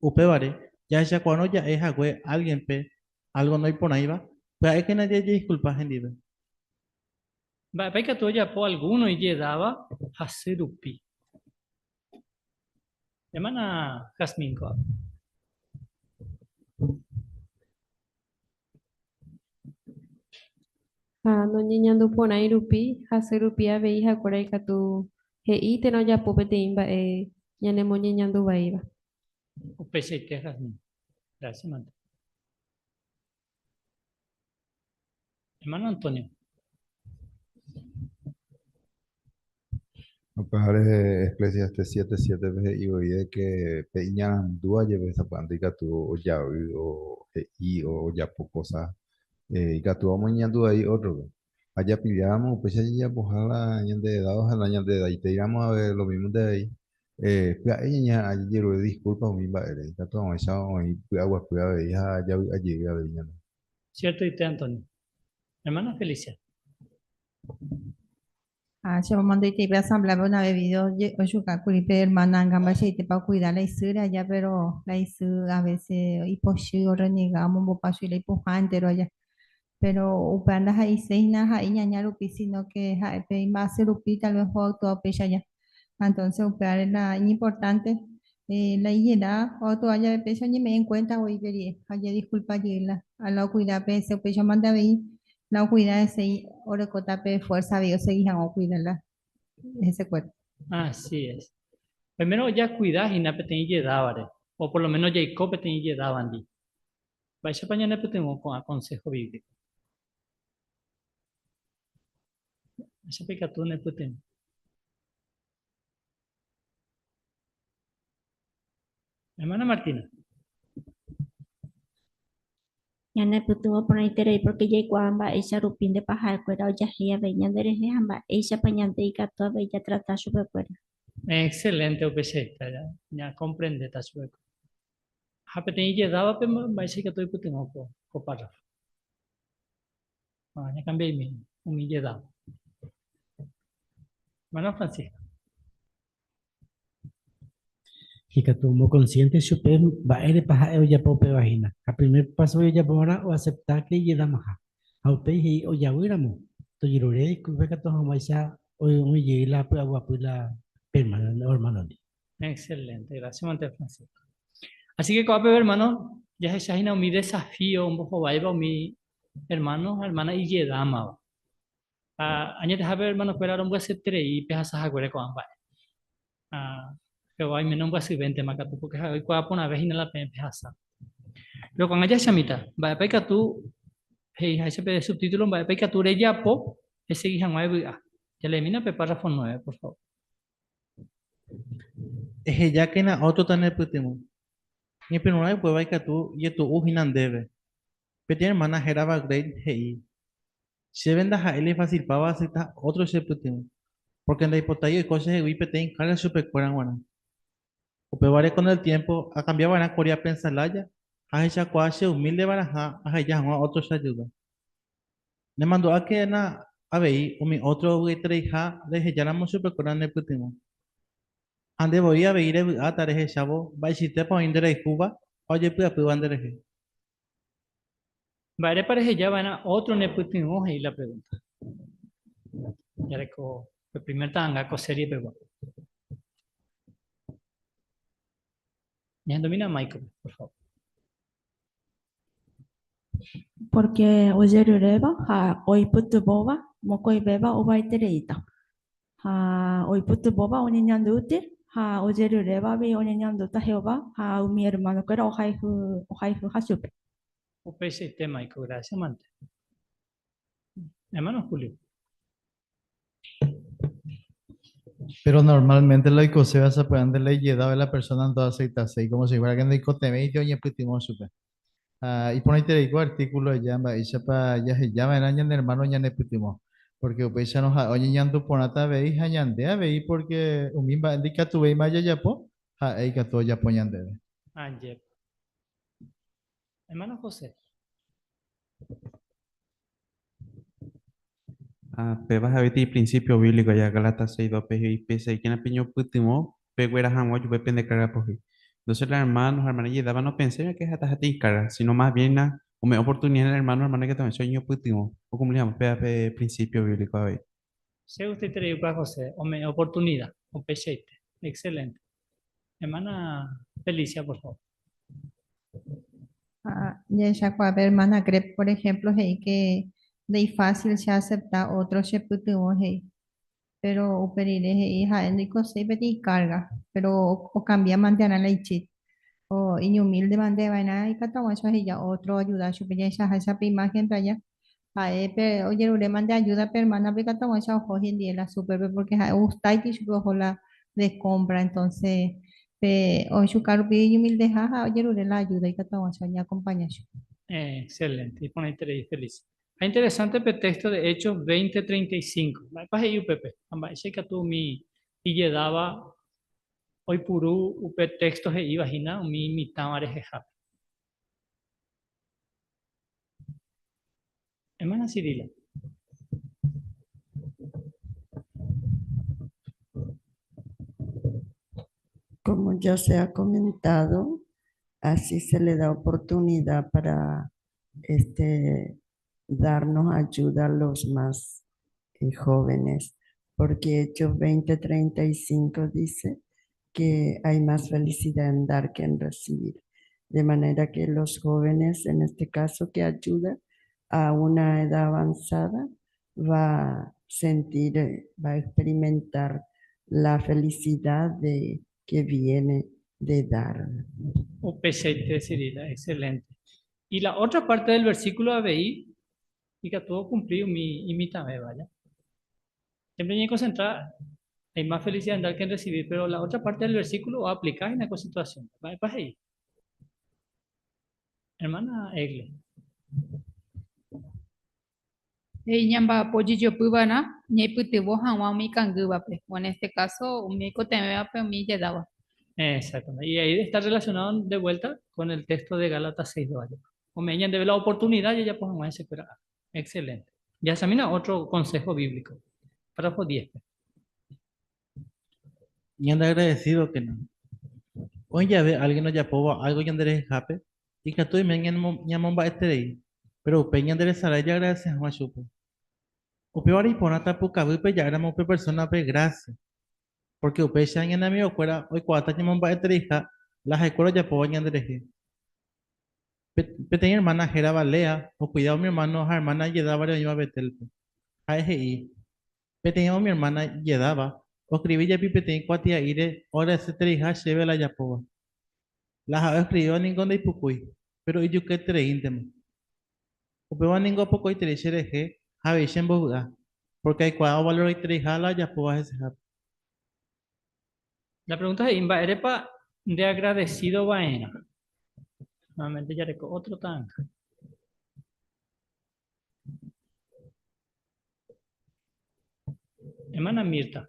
Upévare, jahechakuaárõ ja'e hague álgienpe álgo noiporãiva, pya'ékena jajediskulpa hendive. Mba'épa ikatu ojapo algúno ijedáva hasy rupi? Hermana Jazmín ko'ápe. Ha noñeñandu porãi rupi, hasy rupi avei ha'ekuéra ikatu he'i térã ojapo peteĩ mba'e ñanemoñeñandu vaíva. Upeichaite, Jazmín. Gracias, mante. Hermano Antonio. Upévare Eclesiastés 7:7-pe he'i voi de que pe iñarandúva jepe sapy'ánte ikatu ojavy o he'i o ojapo cosa ikatúva omoñeñandu vai ótrope. Ha japilláramo upéicha jajapoha la ñande edad ojalá ñande edaitéiramo ave lo mismo-nte avei pya'e ñañeha'ã jajerure disculpa umi mba'ére ikatu hag̃uáicha oĩ py'aguapy avei ha javy'a jey avei ñande. Ciertoite, Antonio. Hermana Felicia. Ha che momanduitei pe asambleape una vez video ojuka kuri pe hermana anga mba'eichaitépa okuida la isýre aja pero la isy a veces ipochy orrenega omombopa chui la ipohã entero aja. Pero upéva ndaha'eiséi hína ha'e iñaña rupi sino que ha'e pe imba'asy rupi tal vez oactua upéicha aja. Entonces upévare la iñimportante la ijeda oactua jave péicha oñeme'ẽ en cuenta voi pe rire ha ojedisculpa jey la a la okuida pe hese upéicha omanda avei la okuida hese orekóta pe fuerza avei osegi hag̃ua okuida la hesekuéra. Así es. Primero ojakuida hína peteĩ ijedávare, o por lo menos jaiko peteĩ ijedávandi. Mba'éichapa ñanepytyvõ ko'ã consejo bíblico? Mba'éichapa ikatu nepytyvõ? Hermana Martina. Ñanepytyvõ porãiterei pórke jaikuaa mba'éicha rupi ndépa ha'ekuéra ojahéi avei ñanderehe ha mba'éichapa ñande ikatu avei jatrata chupekuéra. Excelente upeichaite, ñakomprendéta chupekuéra. Ha peteĩ ijedávape mba'éicha ikatu oipytyvõ ko párrafo. Ha ñakambia'imi umi ijedáva. Hermano Francisco. Ikatu omokonsiénte chupe mba'érepa ha'e ojapo upéva hína. Ha primer páso ojapo va'erã oasepta ke ijedamaha. Ha upéi he'i ojavýramo, tojerure diskulpa ikatu hag̃uáicha oĩ jey la py'aguapy la pe ermánondi. Excelente, gracias Monte Francisco. Así que ko'ápe hermano, jahecha hína umi desafío ombohováiva umi hermano ha hermana ijedámava. Ha añetehápe hermanokuéra rombyasyeterei pehasa haguére ko'ã mba'e. Ha Jehová oiméne ombyasyvéntema katu, porque ha'e oikuaa porãve hína la peẽ pehasa. Péro ko'ág̃a jahechamíta, mba'épa ikatu he'iháicha pe subtítulo mba'épa ikatu rejapo esegi hag̃ua evy'a. Jaleemína pe párrafo 9, por favor. Ehejákena ótro tanepytyvõ. Ñepyrũrã upéva ikatu ijetu'u hína ndéve. Peteĩ ermána hérava Grace he'i, Chéve ndaha'éi la ifasilpáva asepta ótro chepytyvõ, pórke ndaipotái oiko chehegui peteĩ kárga chupekuéra g̃uarã. Upévare kon el tiémpo akambia va'erã kuri apensa lája ha ahechakuaa cheumílde va'erãha aheja hag̃ua ótro cheajuda. Nemandu'ákena avei umi ótro ovy'aitereiha rehejáramo chupekuéra nepytyvõ. Ha nde voi avei revy'áta rehechávo mba'eichaitépa oĩ nderayhúva ha ojepy'apýva nderehe. Mba'érepa reheja va'erã ótro nepytyvõ he'i la pregúnta. Jareko pe primer ta'anga ko série pegua. Ñahendomína Michael, por favor. Pórke ojeruréva ha oipytyvõva mokõivéva ovaitereíta. Ha oipytyvõva oñeñandúti ha ojeruréva avei oñeñandúta Jehová ha umi ermanokuéra ohayhuha chupe. Upeichaite, Michael, gracias mante. Hermano Julio. Pero normalmente la oikoséva sapy'ánte la ijedáva la persona ndoaceptaséi, como si fuera que ndoikotevẽinte oñepytyvõ chupe. Ha iporãiterei ko artículo aja mba'éichapa jaheja va'erã ñane hermano ñanepytyvõ, porque upéicharõ ha'e oñeñandu porãta avei ha ñande avei porque umi mba'e ndikatuvéima jajapo, ha'e ikatu ojapo ñandéve. Ajépa. Hermano José. Ah, péva ha'e peteĩ principio bíblico aja Gálatas 6:2-pe he'i, Pesaikena peñopytyvõ pegueraha hag̃ua ojupe pende carga pohýi. Entonces la hermano ha hermana ijedáva nopenséiva que ha'etaha peteĩ carga, sino más bien la ome'ẽ oportunidad la hermano ha hermana ikatu hag̃uáicha oñopytyvõ okumpli hag̃ua péva pe principio bíblico avei. Che gustaiterei upéva José, ome'ẽ oportunidad, upeichaite. Excelente. Hermana Felicia, por favor. Ha jahechakuaa pe hermana Greb, por ejemplo, he'i que ndaifácil che acepta otro chepytyvõ he'i. Pero upe rire he'i ha'e ndoikoséi peteĩ carga, pero okambia mante arã la ichip. O iñumílde mante va'erã ikatu hag̃uáicha oheja otro oayuda chupe jahechaháicha pe imagen-pe aja. Ha'e pe ojeruréma nde ayuda pe hermana-pe ikatu hag̃uáicha oho hendie la súperpe porque ha'e ogustáiti chupe oho la de compra entonces pe ohechuka rupi iñumildeha ha ojerure la ayuda ikatu hag̃uáicha oñeakompaña chupe. Excelente, iporãiterei Felicia. Ha interesante pe texto de Hechos 20:35. Mba'épa he'i upépe? Ha mba'éicha ikatu umi ijedáva oipuru upe texto he'íva hína umi mitãva rehehápe? Hermana Cirila. Como ya se ha comentado, así se le da oportunidad para este, darnos ayuda a los más eh, jóvenes, porque Hechos 20:35 dice que hay más felicidad en dar que en recibir. De manera que los jóvenes, en este caso que ayuda a una edad avanzada, va a sentir, eh, va a experimentar la felicidad de que viene de dar. Upeichaite, Cirila, excelente. Y la otra parte del versículo avei ikatu okumpli umi imitãvéva, ja. Siempre ñañekonsentra hay más felicidad en dar que en recibir, pero la otra parte del versículo oaplika hína ko situación. Mba'épa he'i? Hermana Egle. He'i ñamba'apo jejopyva'erã ñaipytyvõ hag̃ua umi ikangývape, o en este caso umi oikotevẽvape umi ijedáva. Exactamente. Y ahí está relacionado de vuelta con el texto de Gálatas 6.2. Ajépa. Ome'ẽ ñandéve la oportunidad jajapo hag̃ua hesekuéra ára. Excelente. Jahechamína otro consejo bíblico. Párrafo 10-pe. Ñande agradecido-kena. Oĩ jave álgien ojapóva álgo ñanderehehápe, ikatu oime ñamomba'eterei, péro upéi ñanderesarái jaagradese hag̃ua chupe. Upévare iporãta pukavýpe ja'éramo upe persónape grásia, pórke upéicha ñane amigokuéra oikuaáta ñamomba'etereiha la ha'ekuéra ojapóva ñanderehe. Peteĩ ermána hérava Lea okuida umi ermáno ha ermána ijedávare oĩva Betélpe. Ha'e he'i, Peteĩva umi ermána ijedáva oskrivi jepi peteĩ kuatia'íre oagradesetereiha chéve la ajapóva. La ha'e oskrivíva ningo ndaipukúi, péro ijuketereíntema. Upéva ningo opokoiterei cherehe ha avei chembovy'a, pórke aikuaa ovaloraitereiha la ajapóva hesehápe. La pregunta he'i, Mba'érepa ndeagradesído va'erã? Nuevamente jareko ótro ta'anga. Hermana Mirta.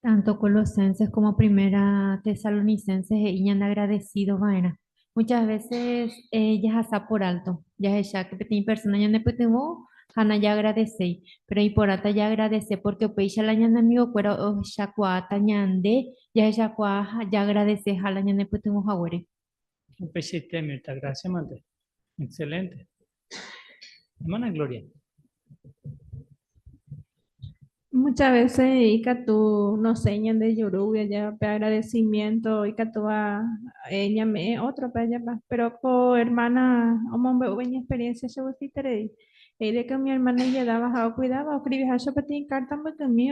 Tanto Colosenses como Primera Tesalonicenses he'i ñandeagradecido va'erã. Muchas veces eh, jahasa por alto, jahecha que peteĩ persona ñanepytyvõ ha najaagradecéi, pero iporãta jaagradece porque upéicha la ñane amigokuéra ohechakuaáta ñande jahechakuaa ha jaagradaceha la ñanepytyvõ haguére. Upeichaite, Mirta, gracias mante. Excelente. Hermana Gloria. Muchas veces ikatu nosẽi ñande jurúgui aja pe agradecimiento ikatúva ñame'ẽ ótrope ajapa. Pero ko hermana omombe'úva iñexperiencia chegustaiterei. He'i de que umi hermana ijedáva ha okuidáva oskriviha chupe peteĩ kárta mbykymi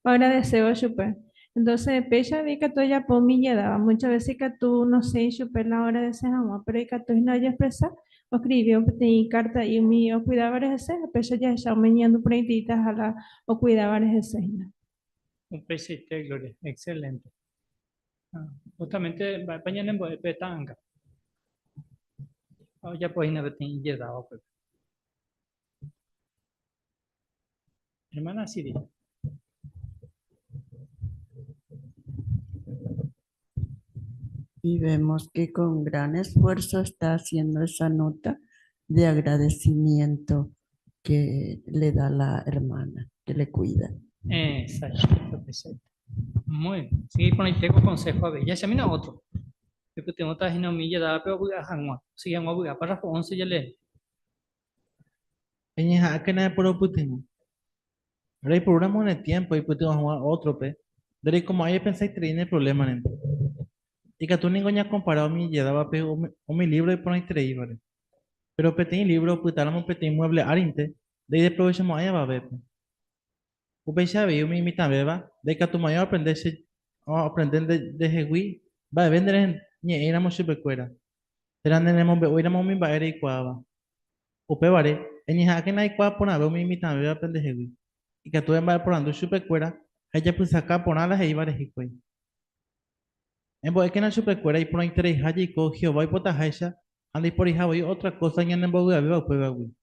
oagradesévo chupe. Entonces péicha avei ikatu ojapo umi ijedáva. Muchas veces ikatu nosẽi chupe la oagradese hag̃ua, péro ikatu hína ojeexpresa oskrivívo peteĩ kárta'i umi okuidávare hese ha péicha jahecha umi ñe'ẽndu porãiteíta ha la okuidávare hese hína. Upeichaite, Gloria. Excelente. Justamente mba'épa ñanembo'e pe ta'anga. Ha ojapo hína peteĩ ijedáva upépe. Hermana Siri. Y vemos que con gran esfuerzo está haciendo esa nota de agradecimiento que le da la hermana, que le cuida. Exacto, exacto. Muy bien. Sigue iporãite ko consejo avei. Jahechamína otro. Oipytyvõta hína umi ijedávape ovy'a hag̃ua. Osegi hag̃ua ovy'a. Párrafo 11 jalee. Eñeha'ãkena eporopytyvõ. Reipurúramo ne tiémpo eipytyvõ hag̃ua ótrope, ndereikomo'ãi epensaiterei ne provlémarente. Ikatu ningo ñakompara umi ijedávape umi lívro iporãitereívare. Péro peteĩ lívro opytáramo peteĩ muévle árinte, ndaideprovechomo'ãi avavépe. Upéicha avei umi imitãvéva ndaikatumo'ãi oaprende che oaprende ndehegui mba'eve nereñe'ẽiramo chupekuéra. Térã neremombe'úiramo umi mba'e reikuaáva. Upévare, eñeha'ãkena eikuaa porãve umi imitãvévape ndehegui. Ikatu emba'eporandu chupekuéra ha ejapysaka porã la he'ívare hikuái. Embo'ékena chupekuéra iporãitereiha jaiko Jehová oipotaháicha ha ndaiporiha voi ótra kósa ñanembovy'avéva upévagui.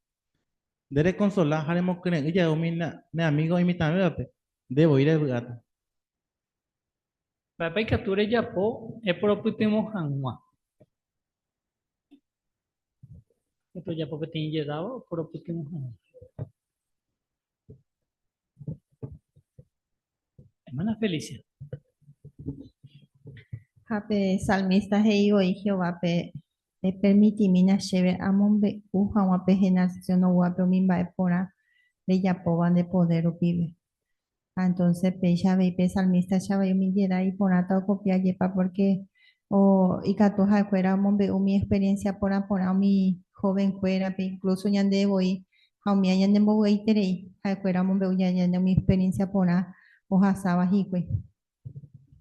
Nde rekonsola ha remokyre'ỹ jave umi ne amígo imitãvévape, nde voi revy'áta. Mba'épa ikatu rejapo eporopytyvõ hag̃ua? Ikatu ojapo peteĩ ijedáva oporopytyvõ hag̃ua. Hermana Felicia. Ha pe salmísta he'i voi Jehovápe, Epermitimína chéve amombe'u hag̃ua pe generación oúvape umi mba'e porã rejapóva nde podér rupive. Ha entonce péicha avei pe salmísta che avei umi jeda iporãta okopia jepa pórke ikatu ha'ekuéra omombe'u umi experiencia porã porã umi joven-kuérape, incluso ñande voi ha umíva ñanembovy'aiterei ha'ekuéra omombe'u jave ñande umi experiencia porã ohasáva hikuái.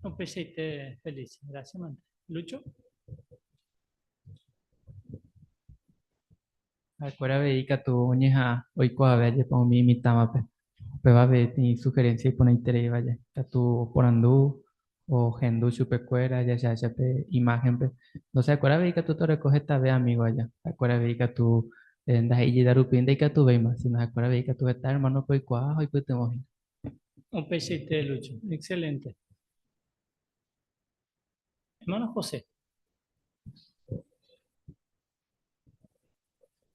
Upeichaite Felicia. Gracias mante. Lucho. Ha'ekuéra avei ikatu oñeha'ã oikuaave ajepa umi imitãvape. Upéva avei peteĩ sugerencia iporãitereíva aja. Ikatu oporandu, ohendu chupekuéra, jahechaháicha pe imágenpe. Entonces ha'ekuéra avei ikatu toreko hetave amigo aja. Ha'ekuéra avei ikatu ndaha'éi ijeda rupi ndaikatuvéima, sino ha'ekuéra avei ikatu heta hermano-pe oikuaa ha oipytyvõ hína. Upeichaite, Lucho. Excelente. Hermano José.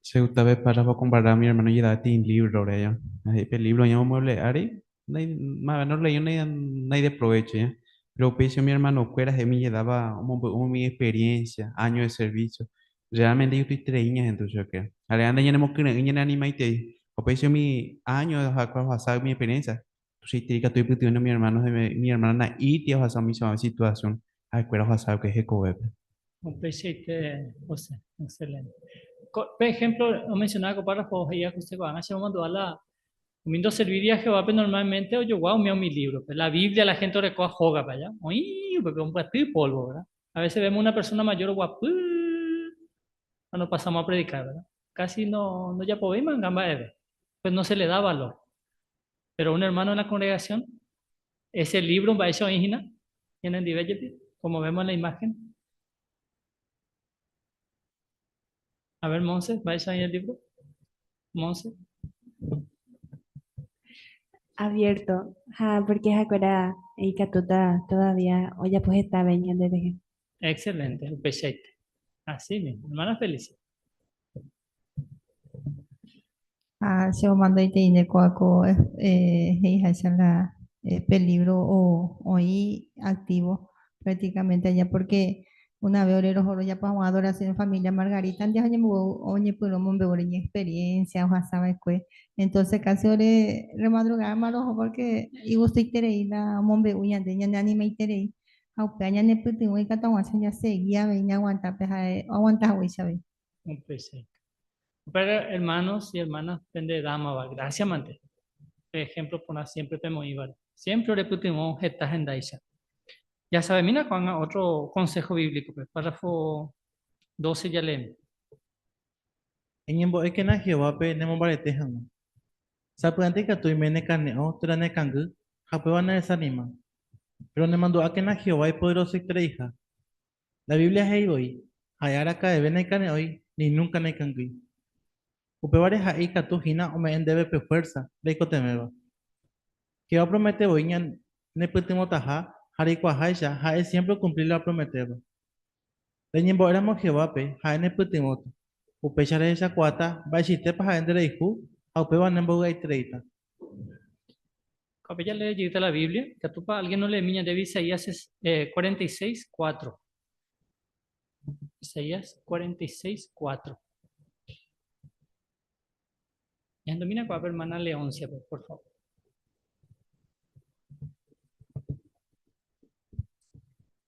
Che gustave párrafo comparar mi hermano ijedave peteĩ libro-re aja. Ha he'i pe libro oĩva mueble ári, mave no leí naideprovecho ya. Pero upéicha umi hermano-kuéra he'i umi ijedáva omombe'u umi experiencia, año de servicio. Realmente igustoiterei ñahendu chupekuéra. Ha realmente ñanemokyre'ỹ ñaneanimaitei. Upéicha umi año ha'ekuéra ohasa umi experiencia, tuichaiterei ikatu oipytyvõne umi hermano ha umi hermana na'íti ohasa umichagua situación ha'ekuéra ohasa va'ekue hekovépe. Upeichaite, José. Excelente. Pe ejemplo omencionaba ko párrafo he'íva José ko'ág̃a che momandu'a la umi ndoservíri Jehovápe normalmente ojogua umi umi libro-pe. La Biblia la gente orekóva hógape aja. Oĩ upépe ombyaty polvo, ¿verdad? A veces vemos una persona mayor oguapy ha no pasamos a predicar, ¿verdad? Casi no ndojapovéima anga mba'eve. Pues no se le da valor. Pero un hermano en la congregación, ese libro mba'éicha oĩ hína ñanendive jepi, como vemos en la imagen. A ver, Monse, mba'éicha oĩ el libro? Monse. Abierto. Ha porque ha'ekuéra ikatúta todavía ojapo hetave ñande rehe. Excelente, upeichaite. Así mismo. Hermana Felicia. Ha che omandoitei nde kóa ko he'iháicha la pe libro oĩ activo prácticamente allá porque una vez ore roho rojapo hag̃ua adoración en familia Margarita ndive ha oñepyrũ omombe'u ore iñexperiencia ohasa va'ekue entonces casi ore remadrugádama roho porque igustoiterei la omombe'u ñande ñaneanimaiterei ha upéva ñanepytyvõ ikatu hag̃uáicha jasegi avei ñaaguanta pe ha'e oaguanta haguéicha avei. Upeichaite. Upévare, hermanos y hermanas pende edámava, gracias mante. Pe ejemplo porã siempre pemoĩvare. Siempre orepytyvõ heta hendáicha. Jasavemína ko'ág̃a otro consejo bíblico-pe, párrafo 12 jaleemi. Eñembo'ékena Jehovápe nemombarete hag̃ua. Sapy'ánte ikatu oime nekane'õ térã nekangy ha upéva nedesanima. Péro nemandu'ákena Jehová ipoderosoitereiha. La Biblia he'i voi, Ha'e araka'eve naikane'õi ni núnka naikangýi. Upévare ha'e ikatu hína ome'ẽ ndéve pe fuérsa reikotevẽva. Jehová opromete voi ñanepytyvõtaha ha reikuaaháicha ha'e siémpre okumpli la oprometéva. Reñembo'éramo Jehovápe, ha'e nepytyvõta. Upéicha rehechakuaáta mba'eichaitépa ha'e nderayhu ha upéva nembovy'aitereíta. Ko'ápe jalee jeýta la Biblia, ikatúpa álgien oleemi ñandéve Isaías 46, 4. Isaías 46, 4. Ñahendomína ko'ápe hermana Leoncia-pe, por favor.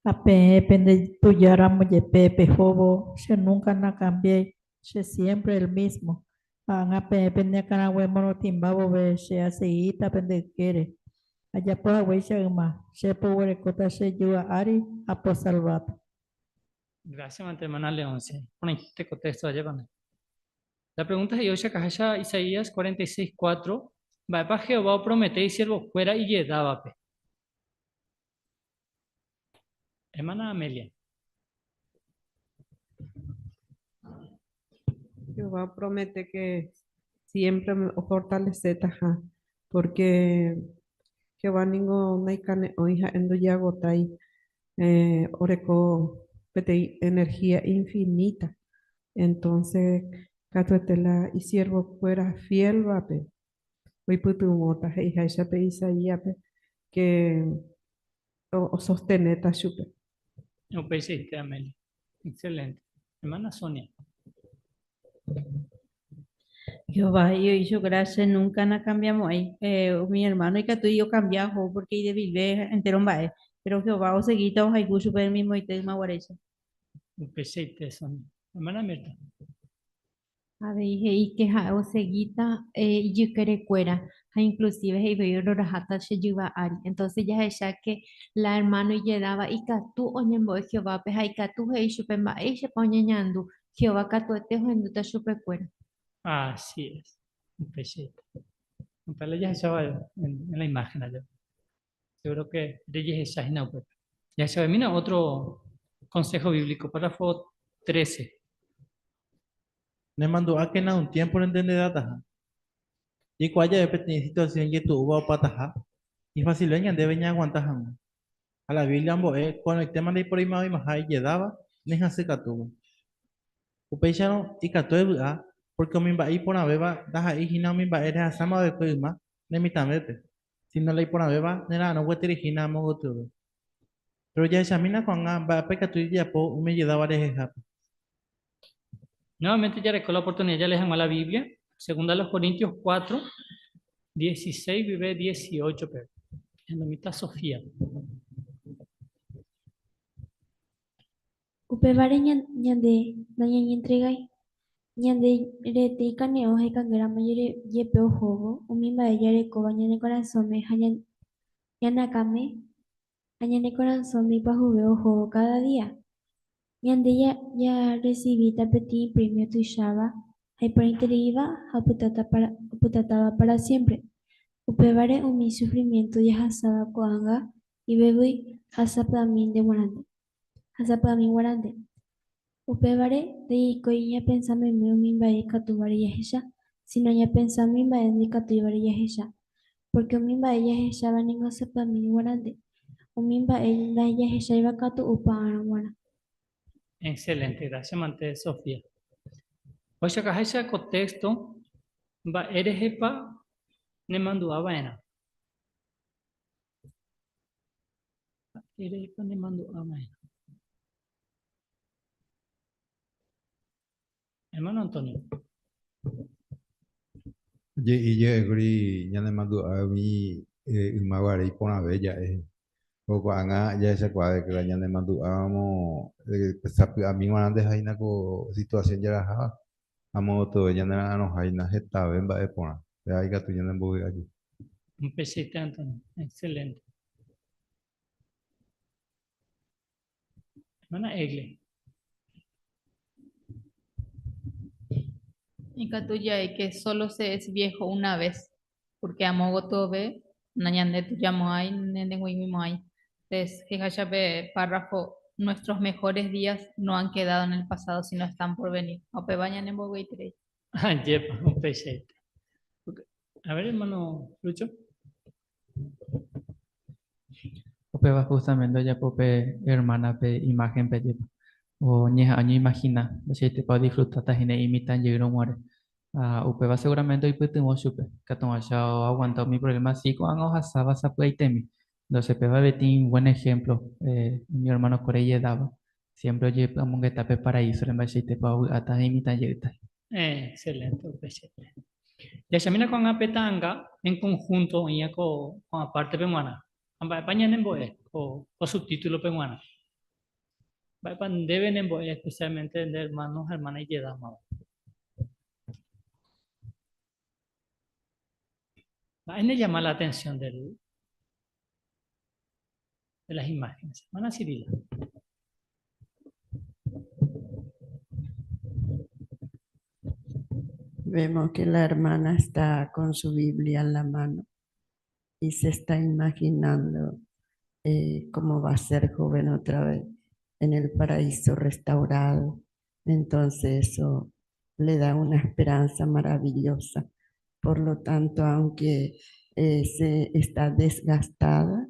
Ha peẽ pendetujáramo jepe pehóvo, che núnka nakambiái, che siémpre el mísmo. Ha ág̃a peẽ peneakãrague morotĩmba vove, che asegíta pende ykére. Ajapo haguéicha yma, che poguerekóta che jyva ári ha posalváta. Gracias, mante hermana Leoncia. Porãite ko texto ajépane. La pregunta he'i oichakaháicha Isaías 46:4, Mba'épa Jehová opromete isiervokuéra ijedávape? Hermana Amelia. Jehová promete que siempre me fortalecetaha, porque Jehová ningo naikane'õi ha'e ndojeagotái, eh, oreko peteĩ energía infinita. Entonces, katuete la isiervokuéra fielvape oipytyvõta he'iháicha pe Isaíaspe que osostenéta chupe. Upeichaite, Amelia. Excelente. Hermana Sonia. Jehová he'i oĩ chupe, Che nunca nakambiamo'ãi. Eh, umi hermano ikatúi okambia oho porque idebilve entero mba'e. Pero Jehová osegíta ohayhu chupe el mismoite ymaguaréicha. Upeichaite, Sonia. Hermana Mirta. Avei he'i ke ha'e osegíta ijykerekuéra ha inclusive he'i voi roraháta che jyva ári. Entonces jahecha ke la hermano ijedáva ikatu oñembo'e Jehovápe ha ikatu he'i chupe mba'éichapa oñeñandu, Jehová katuete ohendúta chupekuéra. Así es, upeichaite. Upéva la jahecháva en la imagen aja. Seguro que rejehecha hína upépe. Jahechavemína otro consejo bíblico, párrafo 13. Nemandu'ákena un tiémpo rentendedataha. Jaikuaa jave peteĩ situasión ijetu'úva opataha, ifasilve ñandéve ñaaguanta hag̃ua. Ha la Biblia ombo'e ko'ẽrõitéma ndaiporimaveimaha ijedáva ni hasykatúva. Upéicharõ, ikatu evy'a, pórke umi mba'e iporãvéva ndaha'éi hína umi mba'e rehasáma va'ekue yma ne mitãvépe, síno la iporãvéva nera'arõ gueteri hína amo gotyove. Péro jahechamína ko'ág̃a mba'épa ikatu jajapo umi ijedáva rehehápe. Nuevamente jareko la oportunidad jalee hag̃ua la Biblia, Segunda a los Corintios 4, 16 guive 18 peve. Ñandomíta Sofía. Upévare ñande nañañentregái. Ñande rete ikane'õ ha ikangýramo jepe ohóvo umi mba'e jarekóva ñane korasõme ha ñane akãme ha ñane korasõme ipyahuve ohóvo káda día. Ñande jarresivíta peteĩ prémio tuicháva ha iporãitereíva ha opytátava pára siémpre. Upévare umi sufrimiénto jahasáva ko'ág̃a ivevýi ha sapy'amínte g̃uarãnte. Ha sapy'ami g̃uarãnte. Upévare ndajaikói ñapensa meme umi mba'e ikatúvare jahecha, síno ñapensa umi mba'e ndaikatúivare jahecha. Pórke umi mba'e jahecháva ningo sapy'ami g̃uarãnte, umi mba'e ndajahecháiva katu opa ára g̃uarã. Excelente, gracias mante Sofía. Ohechaukaháicha ko texto mba'e rehepa nemandu'a va'erã. Mba'érehepa nemandu'a va'erã. Hermano Antonio. Je'i je'ékuri ñanemandu'a umi yma guare iporãve ja'e. Ko ko'ág̃a jahechakuaa de que la ñanemandu'áramo sapy'ami g̃uarãnte ha'éina ko situación jaraháva, amo gotyo ñanera'arõháina hetave mba'e porã. Péva ikatu ñanembovy'aju. Upeichaite Antonio. Excelente. Hermana Egle. Ikatu ja'e que solo se es viejo una vez, porque amo gotyove nañandetujamo'ãi, nañandeguĩguimo'ãi. Entonces, he'iháicha pe párrafo, nuestros mejores días no han quedado en el pasado, sino están por venir. Ha upéva ñanembovy'aiterei. Ajépa, upeichaite. A ver, hermano Lucho. Upéva justamente ojapo pe hermana pe imagen-pe jepa. Oñeha'ã oñeimagina mba'eichaitépa odisfrutáta hína imitã jeýrõ guare. Ha upéva seguramente oipytyvõ chupe, ikatu hag̃uáicha oaguanta umi problema si ko'ág̃a ohasáva sapy'aitemi. Entonces péva peteĩ buen ejemplo umi hermano-kuéra ijedáva, siempre ojepy'amongeta pe paraíso-re mba'eichaitépa ovy'áta ha imitã jeýta. Excelente, upeichaite. Jahechamína ko'ág̃a pe ta'anga en conjunto oĩva ko ko'ã pártepe g̃uarã. Ha mba'épa ñanembo'e ko ko subtítulope g̃uarã? Mba'épa ndéve nembo'e especialmente nde hermano ha hermana ijedámava? Mba'e ne llama la atención del, de las imágenes? Hermana Cirila. Vemos que la hermana está con su Biblia en la mano y se está imaginando eh, cómo va a ser joven otra vez en el paraíso restaurado. Entonces eso le da una esperanza maravillosa. Por lo tanto, aunque eh, se está desgastada,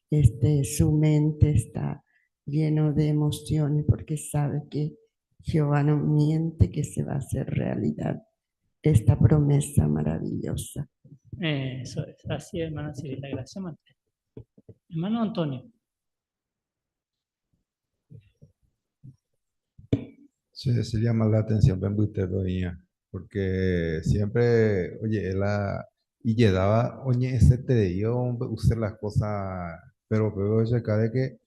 este, su mente está lleno de emociones porque sabe que Jehová no miente, que se va a hacer realidad esta promesa maravillosa. Eso es, así hermana Cirila, gracias Mateo. Hermano Antonio. Se, se llama la atención pe mbytépe oĩva, porque siempre oje'e la ijedáva oñe'ẽseterei omombe'use las cosas, pero upépe ohechauka de que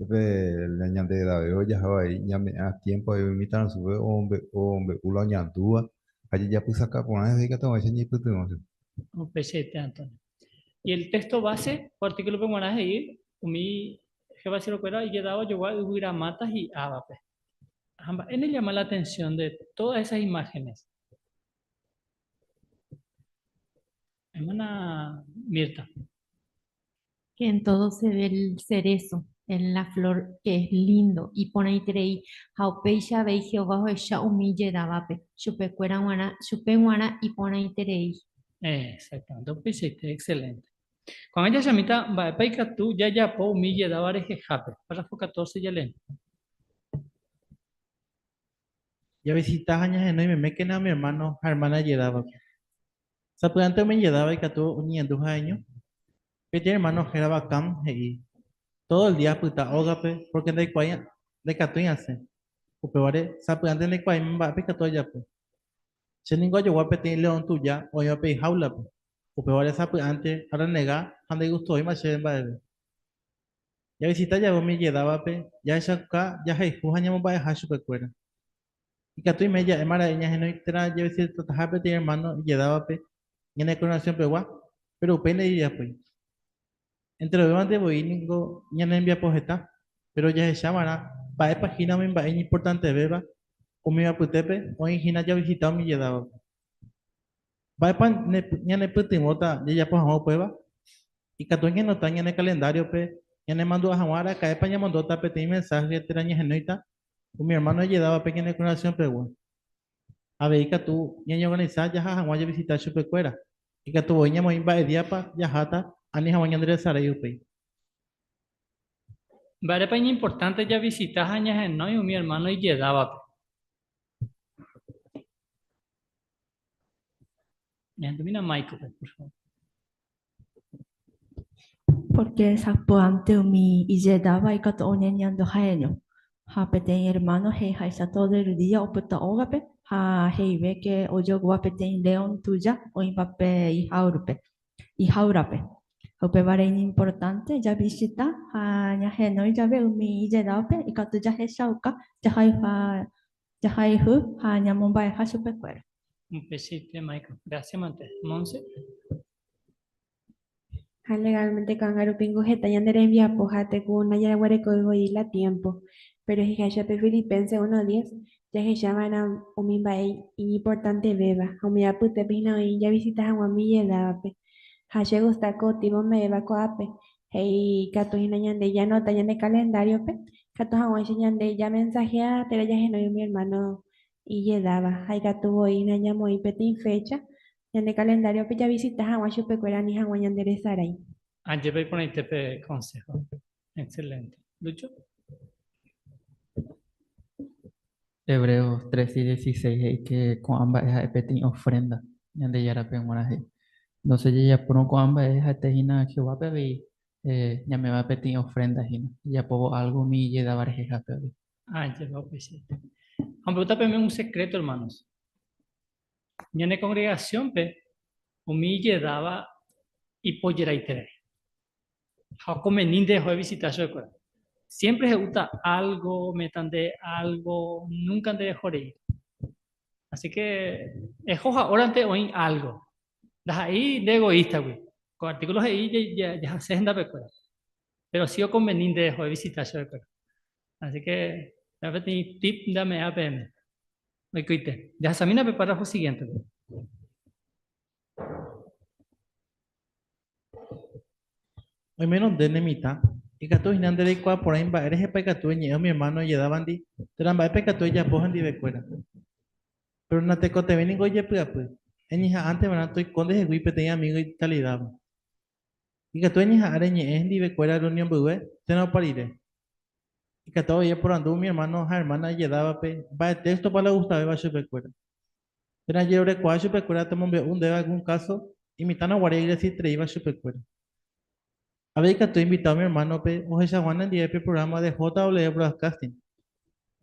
pe la ñande edave ojaha vai ñame'ã tiempo avei umi mitãrusúpe omombe'u la oñandúva ha jajapysaka porã hese ikatu hag̃uáicha ñaipytyvõ chupe. Upeichaite, Antonio. Y el texto base ko artículo-pe g̃uarã he'i umi Jehová siervokuéra ijedáva ojogua yvyramáta hi'ávape. Ha mba'e ne llama la atención de todas esas imágenes? Hermana Mirta. Que en todo se ve el cerezo, en la flor que es lindo, iporãiterei, ha upéicha avei Jehová ohecha umi ijedávape, chupekuéra g̃uarã, chupe g̃uarã iporãiterei. Exactamente, upeichaite, excelente. Ko'ág̃a jahechamíta mba'épa ikatu jajapo umi ijedáva rehehápe. Párrafo 14 jalee. Javisita ha ñahenói memékena umi ermáno ha ermána ijedávape. Sapy'ánte umi ijedáva ikatu oñeñandu ha'eño. Peteĩ ermáno hérava Cam he'i, Tódo el día apyta ógape pórke ndaikuaái ndaikatúi asẽ. Upévare, sapy'ánte ndaikuaáima mba'épa ikatu ajapo. Che ningo ajogua peteĩ león tuja oĩva pe iháulape. Upévare sapy'ánte arrenega ha ndaigustovéima chéve mba'eve. Javisita jave umi ijedávape, jahechauka jahayhu ha ñamomba'eha chupekuéra. Ikatu ime ja'éma ra'e ñahenói térã javisitataha peteĩ ermáno ijedávape ñane kongregasionpegua, péro upéi ndaijejapói. Enterovévante voi ningo ñane rembiapo heta, péro jahecha va'erã mba'épa hína umi mba'e iñimportantevéva umi apytépe oĩ hína javisita umi ijedávape. Mba'épa ñanepytyvõta jajapo hag̃ua upéva? Ikatu ñaanota ñane kalendáriope ñanemandu'a hag̃ua araka'épa ñamondóta peteĩ mensáhe térã ñahenóita umi ermáno ijedávape ñane kongregasionpegua. Avei ikatu ñañeorganisa jaha hag̃ua javisita chupekuéra. Ikatu voi ñamoĩ mba'e díapa jaháta ani hag̃ua ñanderesarái upéi. Mba'érepa iñimportánte javisita ha ñahenói umi ermáno ijedávape? Ñahendumína Michaelpe, por favor. Pórke sapy'ánte umi ijedáva ikatu oñeñandu ha'eño. Ha peteĩ ermáno he'iháicha tódo el día opyta ógape ha he'ive ke ojogua peteĩ león tuja oĩva pe iháurape. Ha upévare iñimportánte javisita ha ñahenói jave umi ijedávape ikatu jahechauka jahayhu ha ñamomba'eha chupekuéra. Upeichaite, Michael. Gracias, mante. Monse. Ha legalmente ko'ág̃a rupíngo heta ñande rembiapo ha teku ndajaguerekói voi la tiempo. Péro he'iháicha pe Filipenses 1:10, jahecha va'erã umi mba'e iñimportantevéva ha umi apytépe hína oĩ javisita hag̃ua umi ijedávape. Ha chegusta ko tipo ome'ẽva ko'ápe, he'i ikatu hína ñande jaanota ñande kalendáriope, ikatu hag̃uáicha ñande jamensahea térã jahenói umi ermáno ijedáva ha ikatu voi hína ñamoĩ peteĩ fécha Ñande kalendáriope javisita hag̃ua chupekuéra ani hag̃ua ñanderesarái. Ajépa iporãite pe konsého. Excelente. Lucho? Hebreos 13:16 he'i ke ko'ã mba'e ha'e peteĩ ofrénda Ñandejárape g̃uarã he'i. Entonces jajapórõ ko'ã mba'e ha'ete hína Jehovápe avei ñame'ẽva peteĩ ofrénda hína, jajapóvo álgo umi ijedáva rehehápe avei. Ajépa upeichaite. Ha ombo'éta peẽme un secreto, hermanos. Ñane kongregasiónpe umi ijedáva ipojeraiterei ha okomenínte oho evisita chupekuéra. Siémpre he'úta álgo, ome'ẽta nde álgo, núnka ndereho rei. Así ke eho ha'órante oĩ álgo. Ndaha'éi nde egoístagui. Ko artíkulo he'i jahase hendapekuéra. Péro si okonvenínte eho evisita chupekuéra. Así ke peteĩ tip ndame'ẽva peẽme. Oikoite. Jahasamína pe párrafo siguiéntepe. Oimérõ nde ne mitã, ikatu hína nde reikuaa porãi mba'érehepa ikatu eñe'ẽ umi ermáno ijedávandi térã mba'épa ikatu ejapo hendivekuéra. Péro natekotevẽi ningo ejepy'apy, eñeha'ãnte va'erã toiko ndehegui peteĩ amígo ikalidáva. Ikatu eñeha'ã reñe'ẽ hendivekuéra rreunión mboyve térã opa rire. Ikatu avei eporandu umi ermáno ha ermána ijedávape mba'e téxtopa la ogustavéva chupekuéra. Térã ejerurekuaa chupekuéra tomombe'u ndéve algún káso imitãrõ guare igrasietereíva chupekuéra. Avei ikatu einvita umi ermánope ohechaguã nendive pe prográma de JW Broadcasting.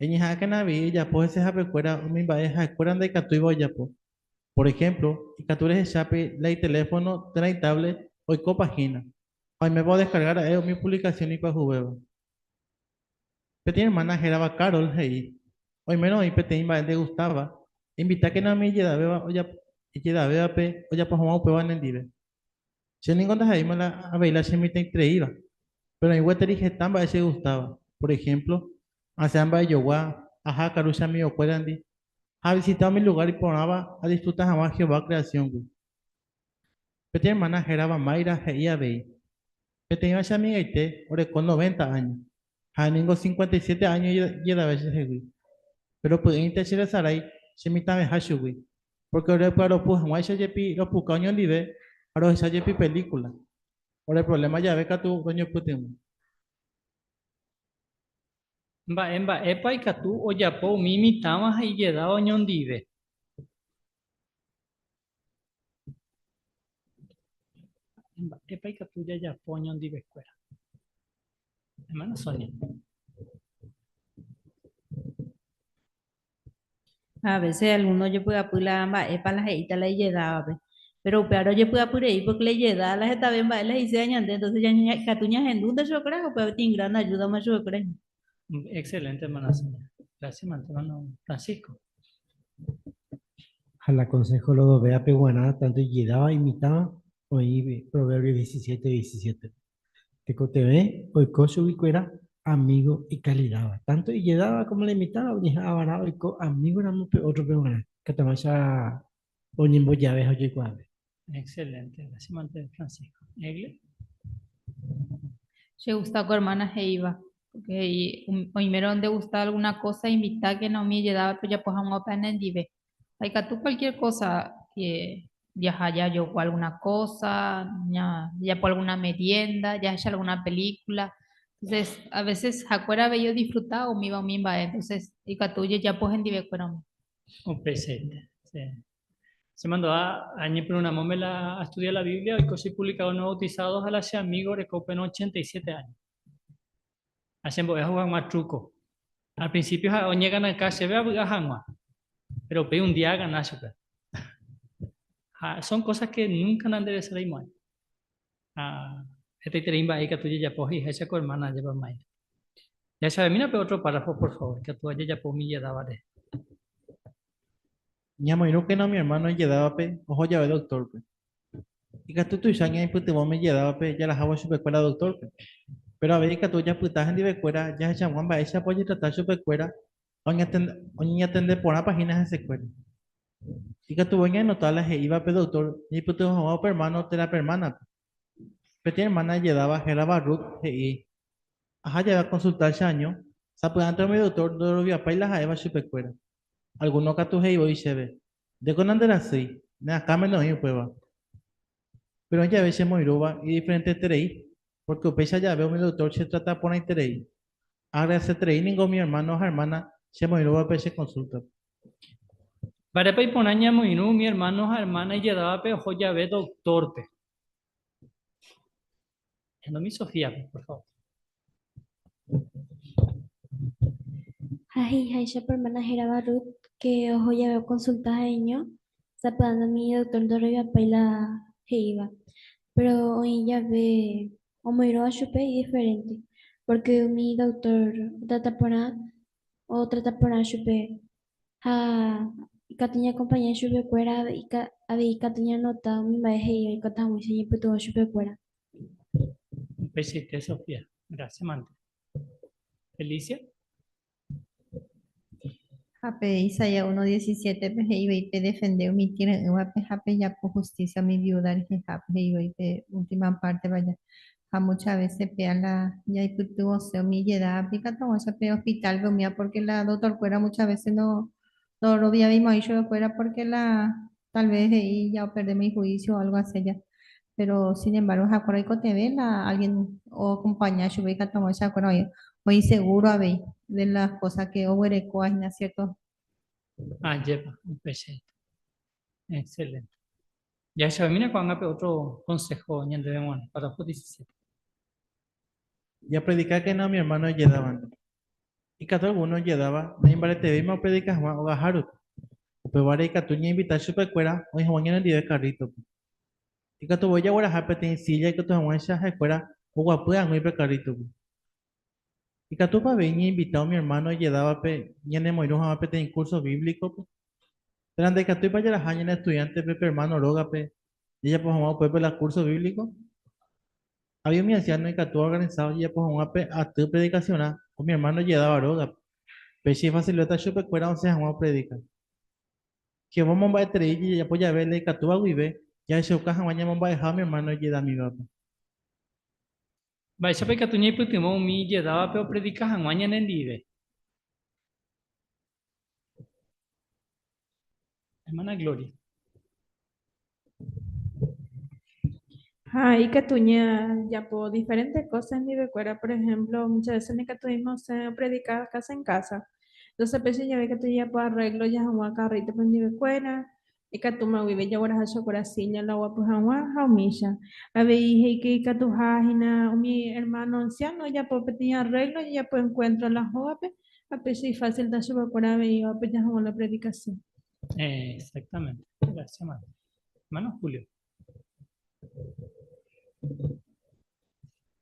Eñeha'ãkena avei ejapo hesehapekuéra umi mba'e ha'ekuéra ndaikatúiva ojapo. Por ehémplo, ikatu rehecha pe la iteléfono térã itávlet oikópa hína, ha oimépa odeskarga ra'e umi puvlikasión ipyahuvéva. Peteĩ ermána hérava Carol he'i, Oimérõ oĩ peteĩ mba'e ndegustáva, einvitákena umi ijedavévape ojapo hag̃ua upéva nendive. Che ningo ndaha'éima la avei la chemitãitereíva, péro oĩ gueteri heta mba'e chegustáva. Por ehémplo, asẽ amba'ejogua, aha akaru che amigokuérandi, ha avisita umi lugár iporãva adisfruta hag̃ua Jehová kreasióngui. Peteĩ ermána hérava Mayra he'i avei, Peteĩva che amigaite oreko noventa áño, ha'e ningo 57 áño ijedave chehegui. Péro py'ỹinte cheresarái chemitãveha chugui, pórke ore py'aropu hag̃uáicha jepi ropuka oñondive ha rohecha jepi pelíkula. Ore provléma jave katu roñopytyvõ. Mba'e mba'épa ikatu ojapo umi mitãva ha ijedáva oñondive? Mba'épa ikatu jajapo oñondivekuéra? Hermana Sonia. A veces alguno ojepy'apy la mba'épa la he'íta la ijedávape. Pero upévare ojepy'apy rei porque la ijedá la hetave mba'e la he'ise ñande, entonces ikatu ñahendúnte chupekuéra ha upéva peteĩ gran ayúdama chupekuéra hína. Excelente, hermana Sonia. Gracias, hermano Francisco. Ha la consejo lodovéape guarã, tanto ijedáva imitãva, oĩ Proverbios 17, 17. Tekotevẽ oiko chuguikuéra amígo ikalidáva. Tánto ijedáva kómo la imitãva oñeha'ãva'erã oiko amígoramo pe ótrope g̃uarã, ikatuháicha oñembojave ha ojeikuaave. Excelente, gracias mante Francisco. Egle? Che gusta ko hermana he'íva, porque he'i oimérõ nde gusta alguna cosa invitákena umi ijedávape ojapo hag̃ua upe nendive. Ha ikatu cualquier cosa que jaha jajogua alguna cosa, jajapo alguna merienda, jahecha alguna película. Entonces, a veces ha'ekuéra avei odisfruta umíva umi mba'e, entonces ikatu ojejapo hendivekuéra umi. Upeichaite. Sí. Che mandu'a añepyrũramóme la astudia la Biblia oiko che publicador no bautizados ha la che amigo oreko upérõ 87 años. Ha chembo'e ahuga hag̃ua truco. Al principio ha'e oñeganaka chéve avy'a hag̃ua, pero upéi un día agana chupe. Ha son cosas que nunca nanderesaraimo'ãi. Ha hetaiterei mba'e ikatu jajapo he'iháicha ko hermana ajépa Mayra. Jahechavemína pe otro párrafo, por favor, ikatu jajapo umi ijedávare. Ñamoirũkena umi ermáno ijedávape oho jave doktórpe. Ikatu tuicha ñaipytyvõ umi ijedávape jarahávo chupekuéra doktórpe. Péro avei ikatu japyta hendivekuéra jahechag̃ua mba'éichapa ojetrata chupekuéra ha oñeñatende porãpa hína hesekuéra. Ikatu voi ñaanota la he'íva pe doktór ñaipytyvõ hag̃ua upe ermáno térã pe ermánape. Peteĩ ermána ijedáva hérava Ruth he'i, Aha jave akonsulta cheaño, sapy'ánte umi doktór ndoroviapái la ha'éva chupekuéra. Algúno katu he'i voi chéve, Ndéko nanderasýi, ne akãme noĩri upéva. Péro oĩ jave chemoirũva idiferenteterei, pórke upéicha jave umi doktór chetrata porãiterei. Aagradeseterei ningo umi ermáno ha ermána chemoirũvape che konsúltape. Mba'érepa iporã ñamoirũ umi ermáno ha ermána ijedávape oho jave doktórpe? Enomi Sofíape, por favor. Ha he'iháicha pe ermána hérava Ruth ke oho jave okonsulta ha'eño, sapy'ánte umi doktór ndoroviapái la he'íva. Péro oĩ jave omoirũva chupe idiferénte, pórke umi doktór otrata porã otrata porã chupe ha ikatu ñaakompaña chupekuéra avei ikatu ñaanota umi mba'e he'íva ikatu hag̃uáicha ñaipytyvõ chupekuéra. Upeichaite, Sofía. Gracias, mante. Felicia. Ha pe Isaías 1:17-pe he'i voi pedefende umi tyre'ỹvape ha pejapo hustísia umi viúda rehehápe, he'i voi pe última párte vaja. Ha mucha vése péa la jaipytyvõse umi ijedávape ikatu hag̃uáicha pe hospitálpe umíva pórke la doktorkuéra mucha vése no ndoroviavéimo'ãi chupekuéra pórke la tal vez he'i ja operdéma ihuísio o álgo así aja. Péro sin embargo ha'ekuéra oikotevẽ la álgien oakompaña chupe ikatu hag̃uáicha ha'ekuéra oĩ oĩ segúro avei de las kósa ke oguerekóva hína, siérto? Ajépa, upeichaite. Excelente. Jahechavemína ko'ág̃a pe ótro konsého ñandéve g̃uarã, párrafo 17. Japredikákena umi ermáno ijedávante. Ikatu algúno ijedáva naimbaretevéima opredika hag̃ua ogaha rupi. Upévare ikatu ñainvita chupekuéra oĩ hag̃ua ñanendive karrítope. Ikatu voi jagueraha peteĩ sílla ikatu hag̃uáicha ha'ekuéra oguapy ag̃ui pe karrítope. Ikatúpa avei ñainvita umi ermáno ijedávape ñanemoirũ hag̃ua peteĩ kúrso bíblicope? Térã ndaikatúipa jaraha ñane estudiántepe pe ermáno rógape jajapo hag̃ua upépe la kúrso bíblico? Avei umi ansiáno ikatu oorganisa ojejapo hag̃ua pe aty predikasionrã umi ermáno ijedáva rógape, péicha ifasilovéta chupekuéra osẽ hag̃ua opredika. Jehová omomba'eterei jajapo jave la ikatúva guive jahechauka hag̃ua ñamomba'eha umi ermáno ijedamívape. Mba'éichapa ikatu ñaipytyvõ umi ijedávape opredika hag̃ua ñanendive? Hermana Gloria. Ha ikatu jajapo diferente cosas ndivekuéra, por ejemplo, muchas veces ndaikatuvéima osẽ opredika casa en casa. Entonces péicha jave ikatu jajapo arreglo jaha hag̃ua carrito-pe ndivekuéra, ikatúma guive jagueraha chupekuéra silla la oguapy hag̃ua ha umícha. Avei he'íke ikatuha hína umi hermano anciano ojapo peteĩ arreglo jajapo encuentro la hógape ha péicha ifásilta chupekuéra avei oapoja hag̃ua la predikasión. Exactamente. Gracias, hermano. Hermano Julio.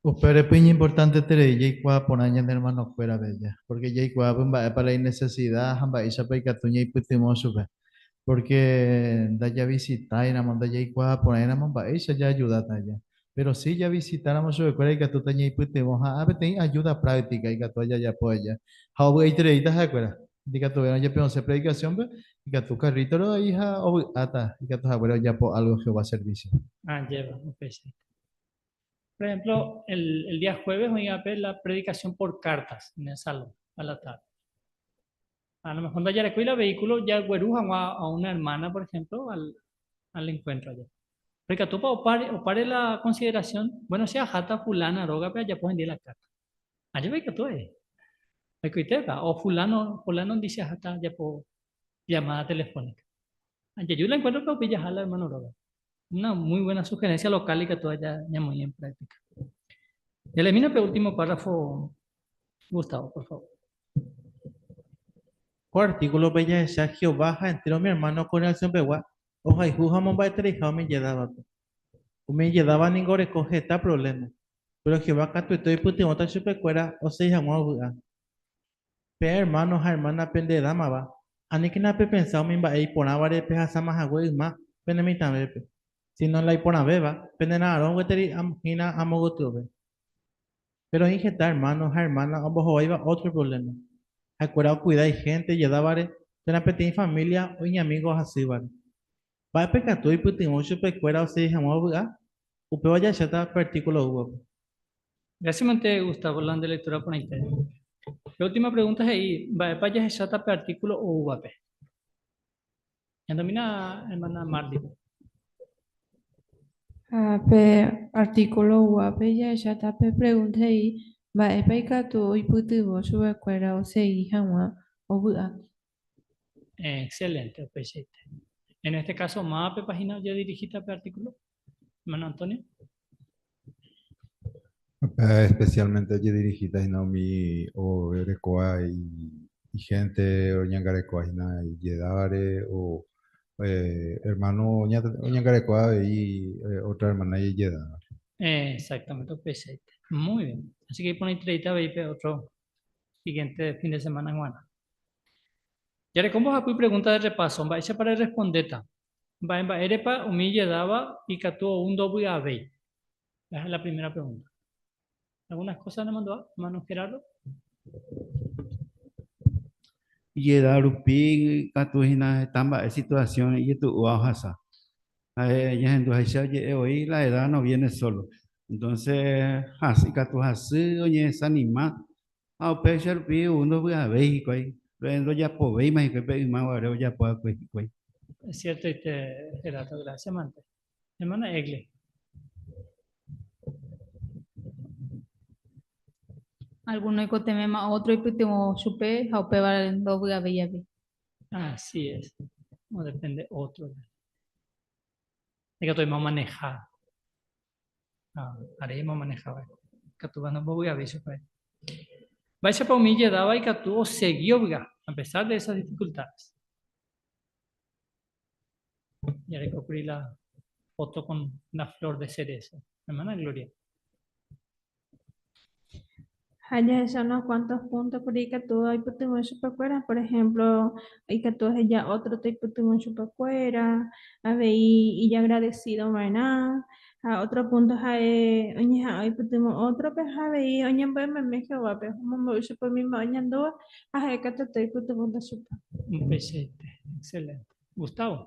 Upévare pe iñimportanteterei jaikuaa porã ñane ermanokuérape ja, pórke jaikuaápe mba'épa la inesesida ha mba'éichapa ikatu ñaipytyvõ chupe. Pórke ndajavisitáiramo, ndajaikuaa porãiramo mba'éicha jaajudáta ja. Péro si javisitáramo chupekuéra ikatúta ñaipytyvõ ha peteĩ ajúda práktika ikatúva jajapo aja. Ha ovy'aitereíta ha'ekuéra. Ndikatuvérõ jepe osẽ predikasiónpe, ikatu karrítoro ai ha ovy'áta ikatu haguére ojapo álgo Jehová servísiope. Ajépa, upéichaite. Por ejemplo, el, el día jueves oĩvape la predicación por cartas en el salón, a la tarde. A lo mejor ndajarekói la vehículo jagueru hag̃ua a una hermana, por ejemplo, al, al encuentro allá. Pero ikatúpa opare, opare la consideración, bueno, che aháta fulana rógape ajapo hendive la carta. Ajépa ikatu avei. Oikoitépa, o fulano, fulano ndi che aháta ajapo llamada telefónica. Jaju la encuentro-pe upéi jaha la hermano rógape. Una muy buena sugerencia local ikatu aja ñamoĩ en práctica. Elimina pe último párrafo, Gustavo, por favor. Ko artíkulope jahecha Jehová ha entéro umi ermáno kongregasionpegua ohayhu ha omomba'etereiha umi ijedávape. Umi ijedáva ningo oreko heta provléma, péro Jehová katuete oipytyvõta chupekuéra osegi hag̃ua ovy'a. Peẽ ermáno ha ermána pendeedámava, aníkena pepensa umi mba'e iporãvare pehasáma hague yma pene mitãvépe, síno la iporãvéva penera'arõ gueteri hína amo gotyove. Péro oĩ heta ermáno ha ermána ombohováiva ótro provléma. Ha'ekuéra okuida ihénte ijedávare térã peteĩ família o iñamígo hasývare. Mba'épa ikatu oipytyvõ chupekuéra osegi hag̃ua ovy'a? Upéva jahecháta pe artíkulo oúvape. Gracias mante Gustavo la nde lectura porãite. Pe última pregunta he'i, mba'épa jahecháta pe artículo oúvape? Ñandomína hermana Marley. Ha pe artículo oúvape jahecháta pe pregunta he'i, mba'épa ikatu oipytyvõ chupekuéra osegi hag̃ua ovy'a? Excelente, upeichaite. En este caso, mávapepa hína ojedirigíta pe artículo? Hermano Antonio. Especialmente ojedirigíta hína umi orekóva ihénte oñangarekóva hína ijedávare o hermano oñangarekóva avei otra hermana ijedávare. Exactamente, upeichaite. Muy bien. Así que iporãitereíta avei pe otro siguiente fin de semana g̃uarã. Jareko mbohapy pregunta de repaso, mba'éichapa rerespondéta? Mba'e mba'érepa umi ijedáva ikatu ou ndovy'avéi? Esa es la primera pregunta. Algunas cosas nemandu'a, hermano Gerardo? Ijeda rupi katu hína heta mba'e situación ijetu'úva ohasa. Ha'e ñahenduháicha oje'e voi la edad no viene solo. Entonces hasy ikatu hasy oñedesanima ha upéicha rupi ou ndovy'avéi hikuái, ndojapovéima hikuái pe yma guare ojapo va'ekue hikuái. Es cierto, este Gerardo, gracias, mante. Hermana Egle. Alguno oikotevẽma ótro oipytyvõ chupe ha upévare ndovy'avéi avei. Así es. No depende otro. Ikatu oime omaneha. Ah, aréma omaneha va'ekue. Ikatu va nombovy'avéi chupe. Mba'éichapa umi ijedáva ikatu osegi ovy'a a pesar de esas dificultades? Jarekókuri la foto con la flor de cerezo. Hermana Gloria. Ha jahecha unos cuantos puntos kuri ikatu oipytyvõ chupekuéra, por ejemplo, ikatu oheja ótro toipytyvõ chupekuéra, avei ijagradecido va'erã, ha otro punto ha'e oñeha'ã oipytyvõ ótrope ha avei oñembo'e meme Jehovápe, omombe'u chupe umi mba'e oñandúva ha ha'e katuete oipytyvõta chupe. Upeichaite, excelente. Gustavo.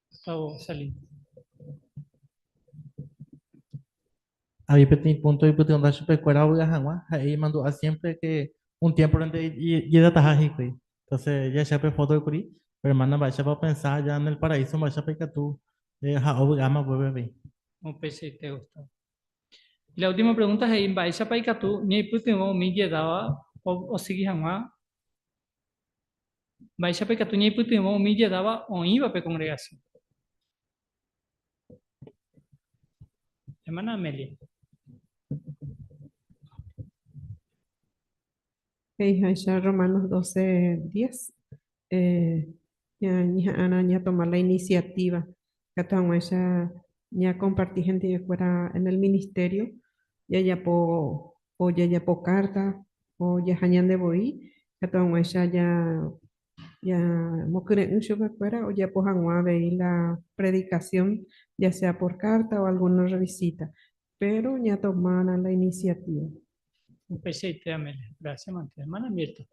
Gustavo Salinas. Avei peteĩ punto oipytyvõta chupekuéra ovy'a hag̃ua, ha'e imandu'a siempre que un tiempo-rente ijedataha hikuái. Entonces, jahecha pe foto kuri, pe hermana mba'éichapa opensa ja en el paraíso mba'éichapa ikatu ha ovy'áma upépe avei. Upeichaite, Gustavo. Y la última pregunta he'i mba'éichapa ikatu ñaipytyvõ umi ijedáva osegi hag̃ua mba'éichapa ikatu ñaipytyvõ umi ijedáva oĩva pe congregación. Hermana Amelia. He'iháicha Romanos 12, 10, eh, ñañeha'ãrã ñatoma la iniciativa ikatu hag̃uáicha ñakomparti hendivekuéra en el ministerio, jajapo o jajapo carta o jaha ñande voi ikatu hag̃uáicha ja Ñamokyre'ỹ chupekuéra ojapo hag̃ua avei la predikasión, ya sea por kárta o algúna rrevisíta, péro ñatomána la inisiatíva. Upeichaite, Amelia. Gracias, mante. Hermana Mirta.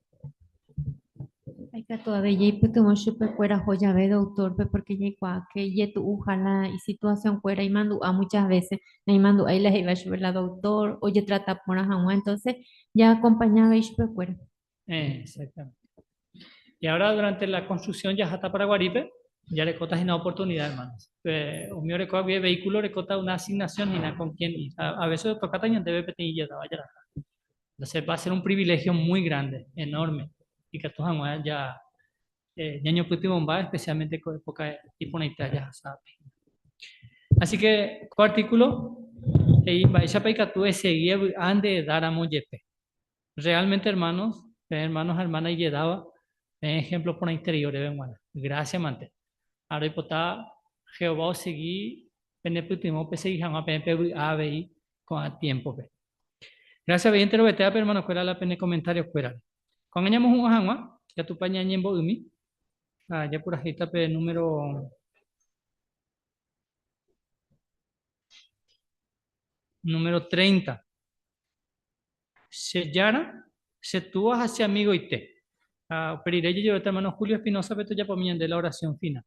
Ikatu avei jaipytyvõ chupekuéra oho jave doctor-pe porque jaikuaa ke ijetu'uha la isituación-kuéra imandu'a muchas veces naimandu'ái la he'íva chupe la doctor ojetrata porã hag̃ua entonces jaakompaña avei chupekuéra. Exactamente. Y ahora durante la construcción ya hasta Paraguaripe, ya recota una oportunidad, hermanos. Umi orekóva guive vehículo orekóta una asignación hína con quién ir. A veces toca ñandéve peteĩ jada jaraha. Entonces va a ser un privilegio muy grande, enorme. Ikatu hag̃ua ja ñañopytyvõmba especialmente ko época iporãite jahasápe. Así que ko artículo he'i mba'éichapa ikatu esegi evy'a nde edad ramo jepe. Realmente hermanos, peẽ hermanos ha hermana ijedáva, peẽ ejemplo porãiterei oréve g̃uarã. Gracias mante. Ha roipota Jehová osegi penepytyvõ pesegi hag̃ua peẽ pevy'a avei ko'ã tiémpope. Gracias avei enterovetévape hermanokuéra la pene komentariokuérare. Ko'ág̃a ñamohu'ã hag̃ua, ikatúpa ñañembo'ymi ha japurahéita pe número Número 30. Che Jára, che Túa ha che amigoite. Ha upe rire jajeruréta hermano Julio Espinoza-pe tojapomi ñande la oración final.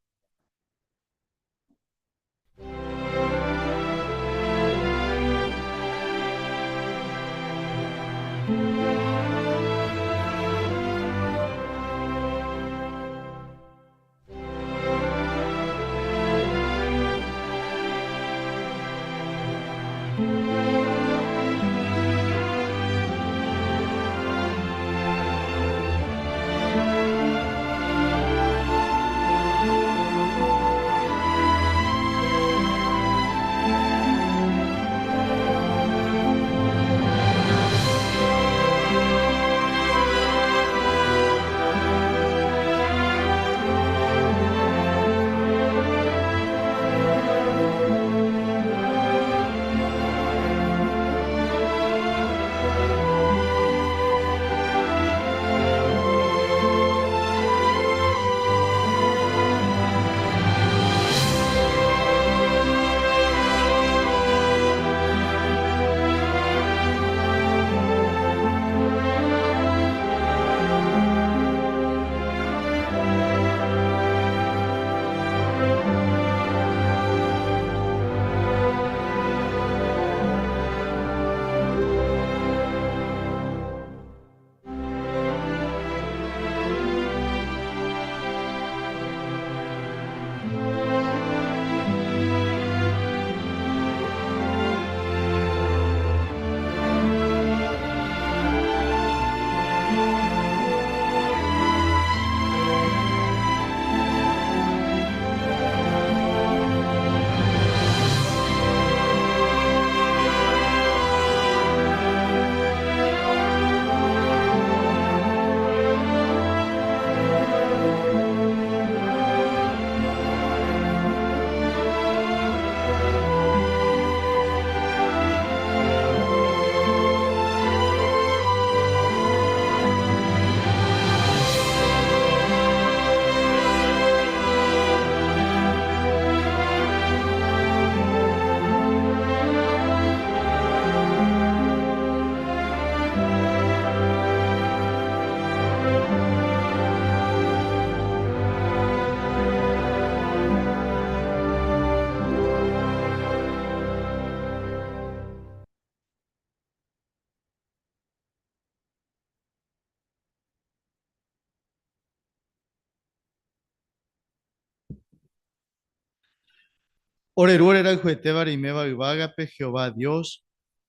Ore Ru orerayhuetéva reiméva yvágape, Jehová Dios,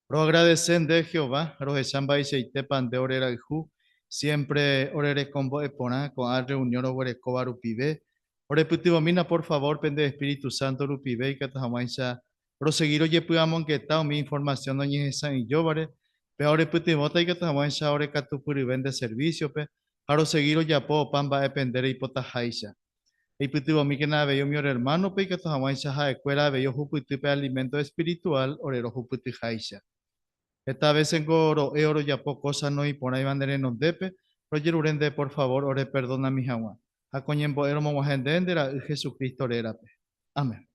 roagradese nde Jehová, rohecha mba'eichaitépa nde orerayhu, siémpre orerekombo'e porã ko'ã rreunión roguerekóva rupive. Orepytyvõmína por favór pende espíritu sánto rupive ikatu hag̃uáicha rosegi rojepy'amongeta umi informasión oñehesa'ỹijóvare, péva orepytyvõta ikatu hag̃uáicha orekatupyryve nde servísiope ha rosegi rojapo opa mba'e pende reipotaháicha. Eipytyvõmíkena avei umi ore ermánope ikatu hag̃uáicha ha'ekuéra avei ohupyty pe aliménto espirituál ore rohupytyháicha. Heta vésengo ro'e orojapo kósa noĩporãiva ne renondépe, rojerure nde por favór oreperdonami hag̃ua. Ha ko ñembo'e romog̃uahẽ nde, nde Ra'y Jesucristo rérape. Amén.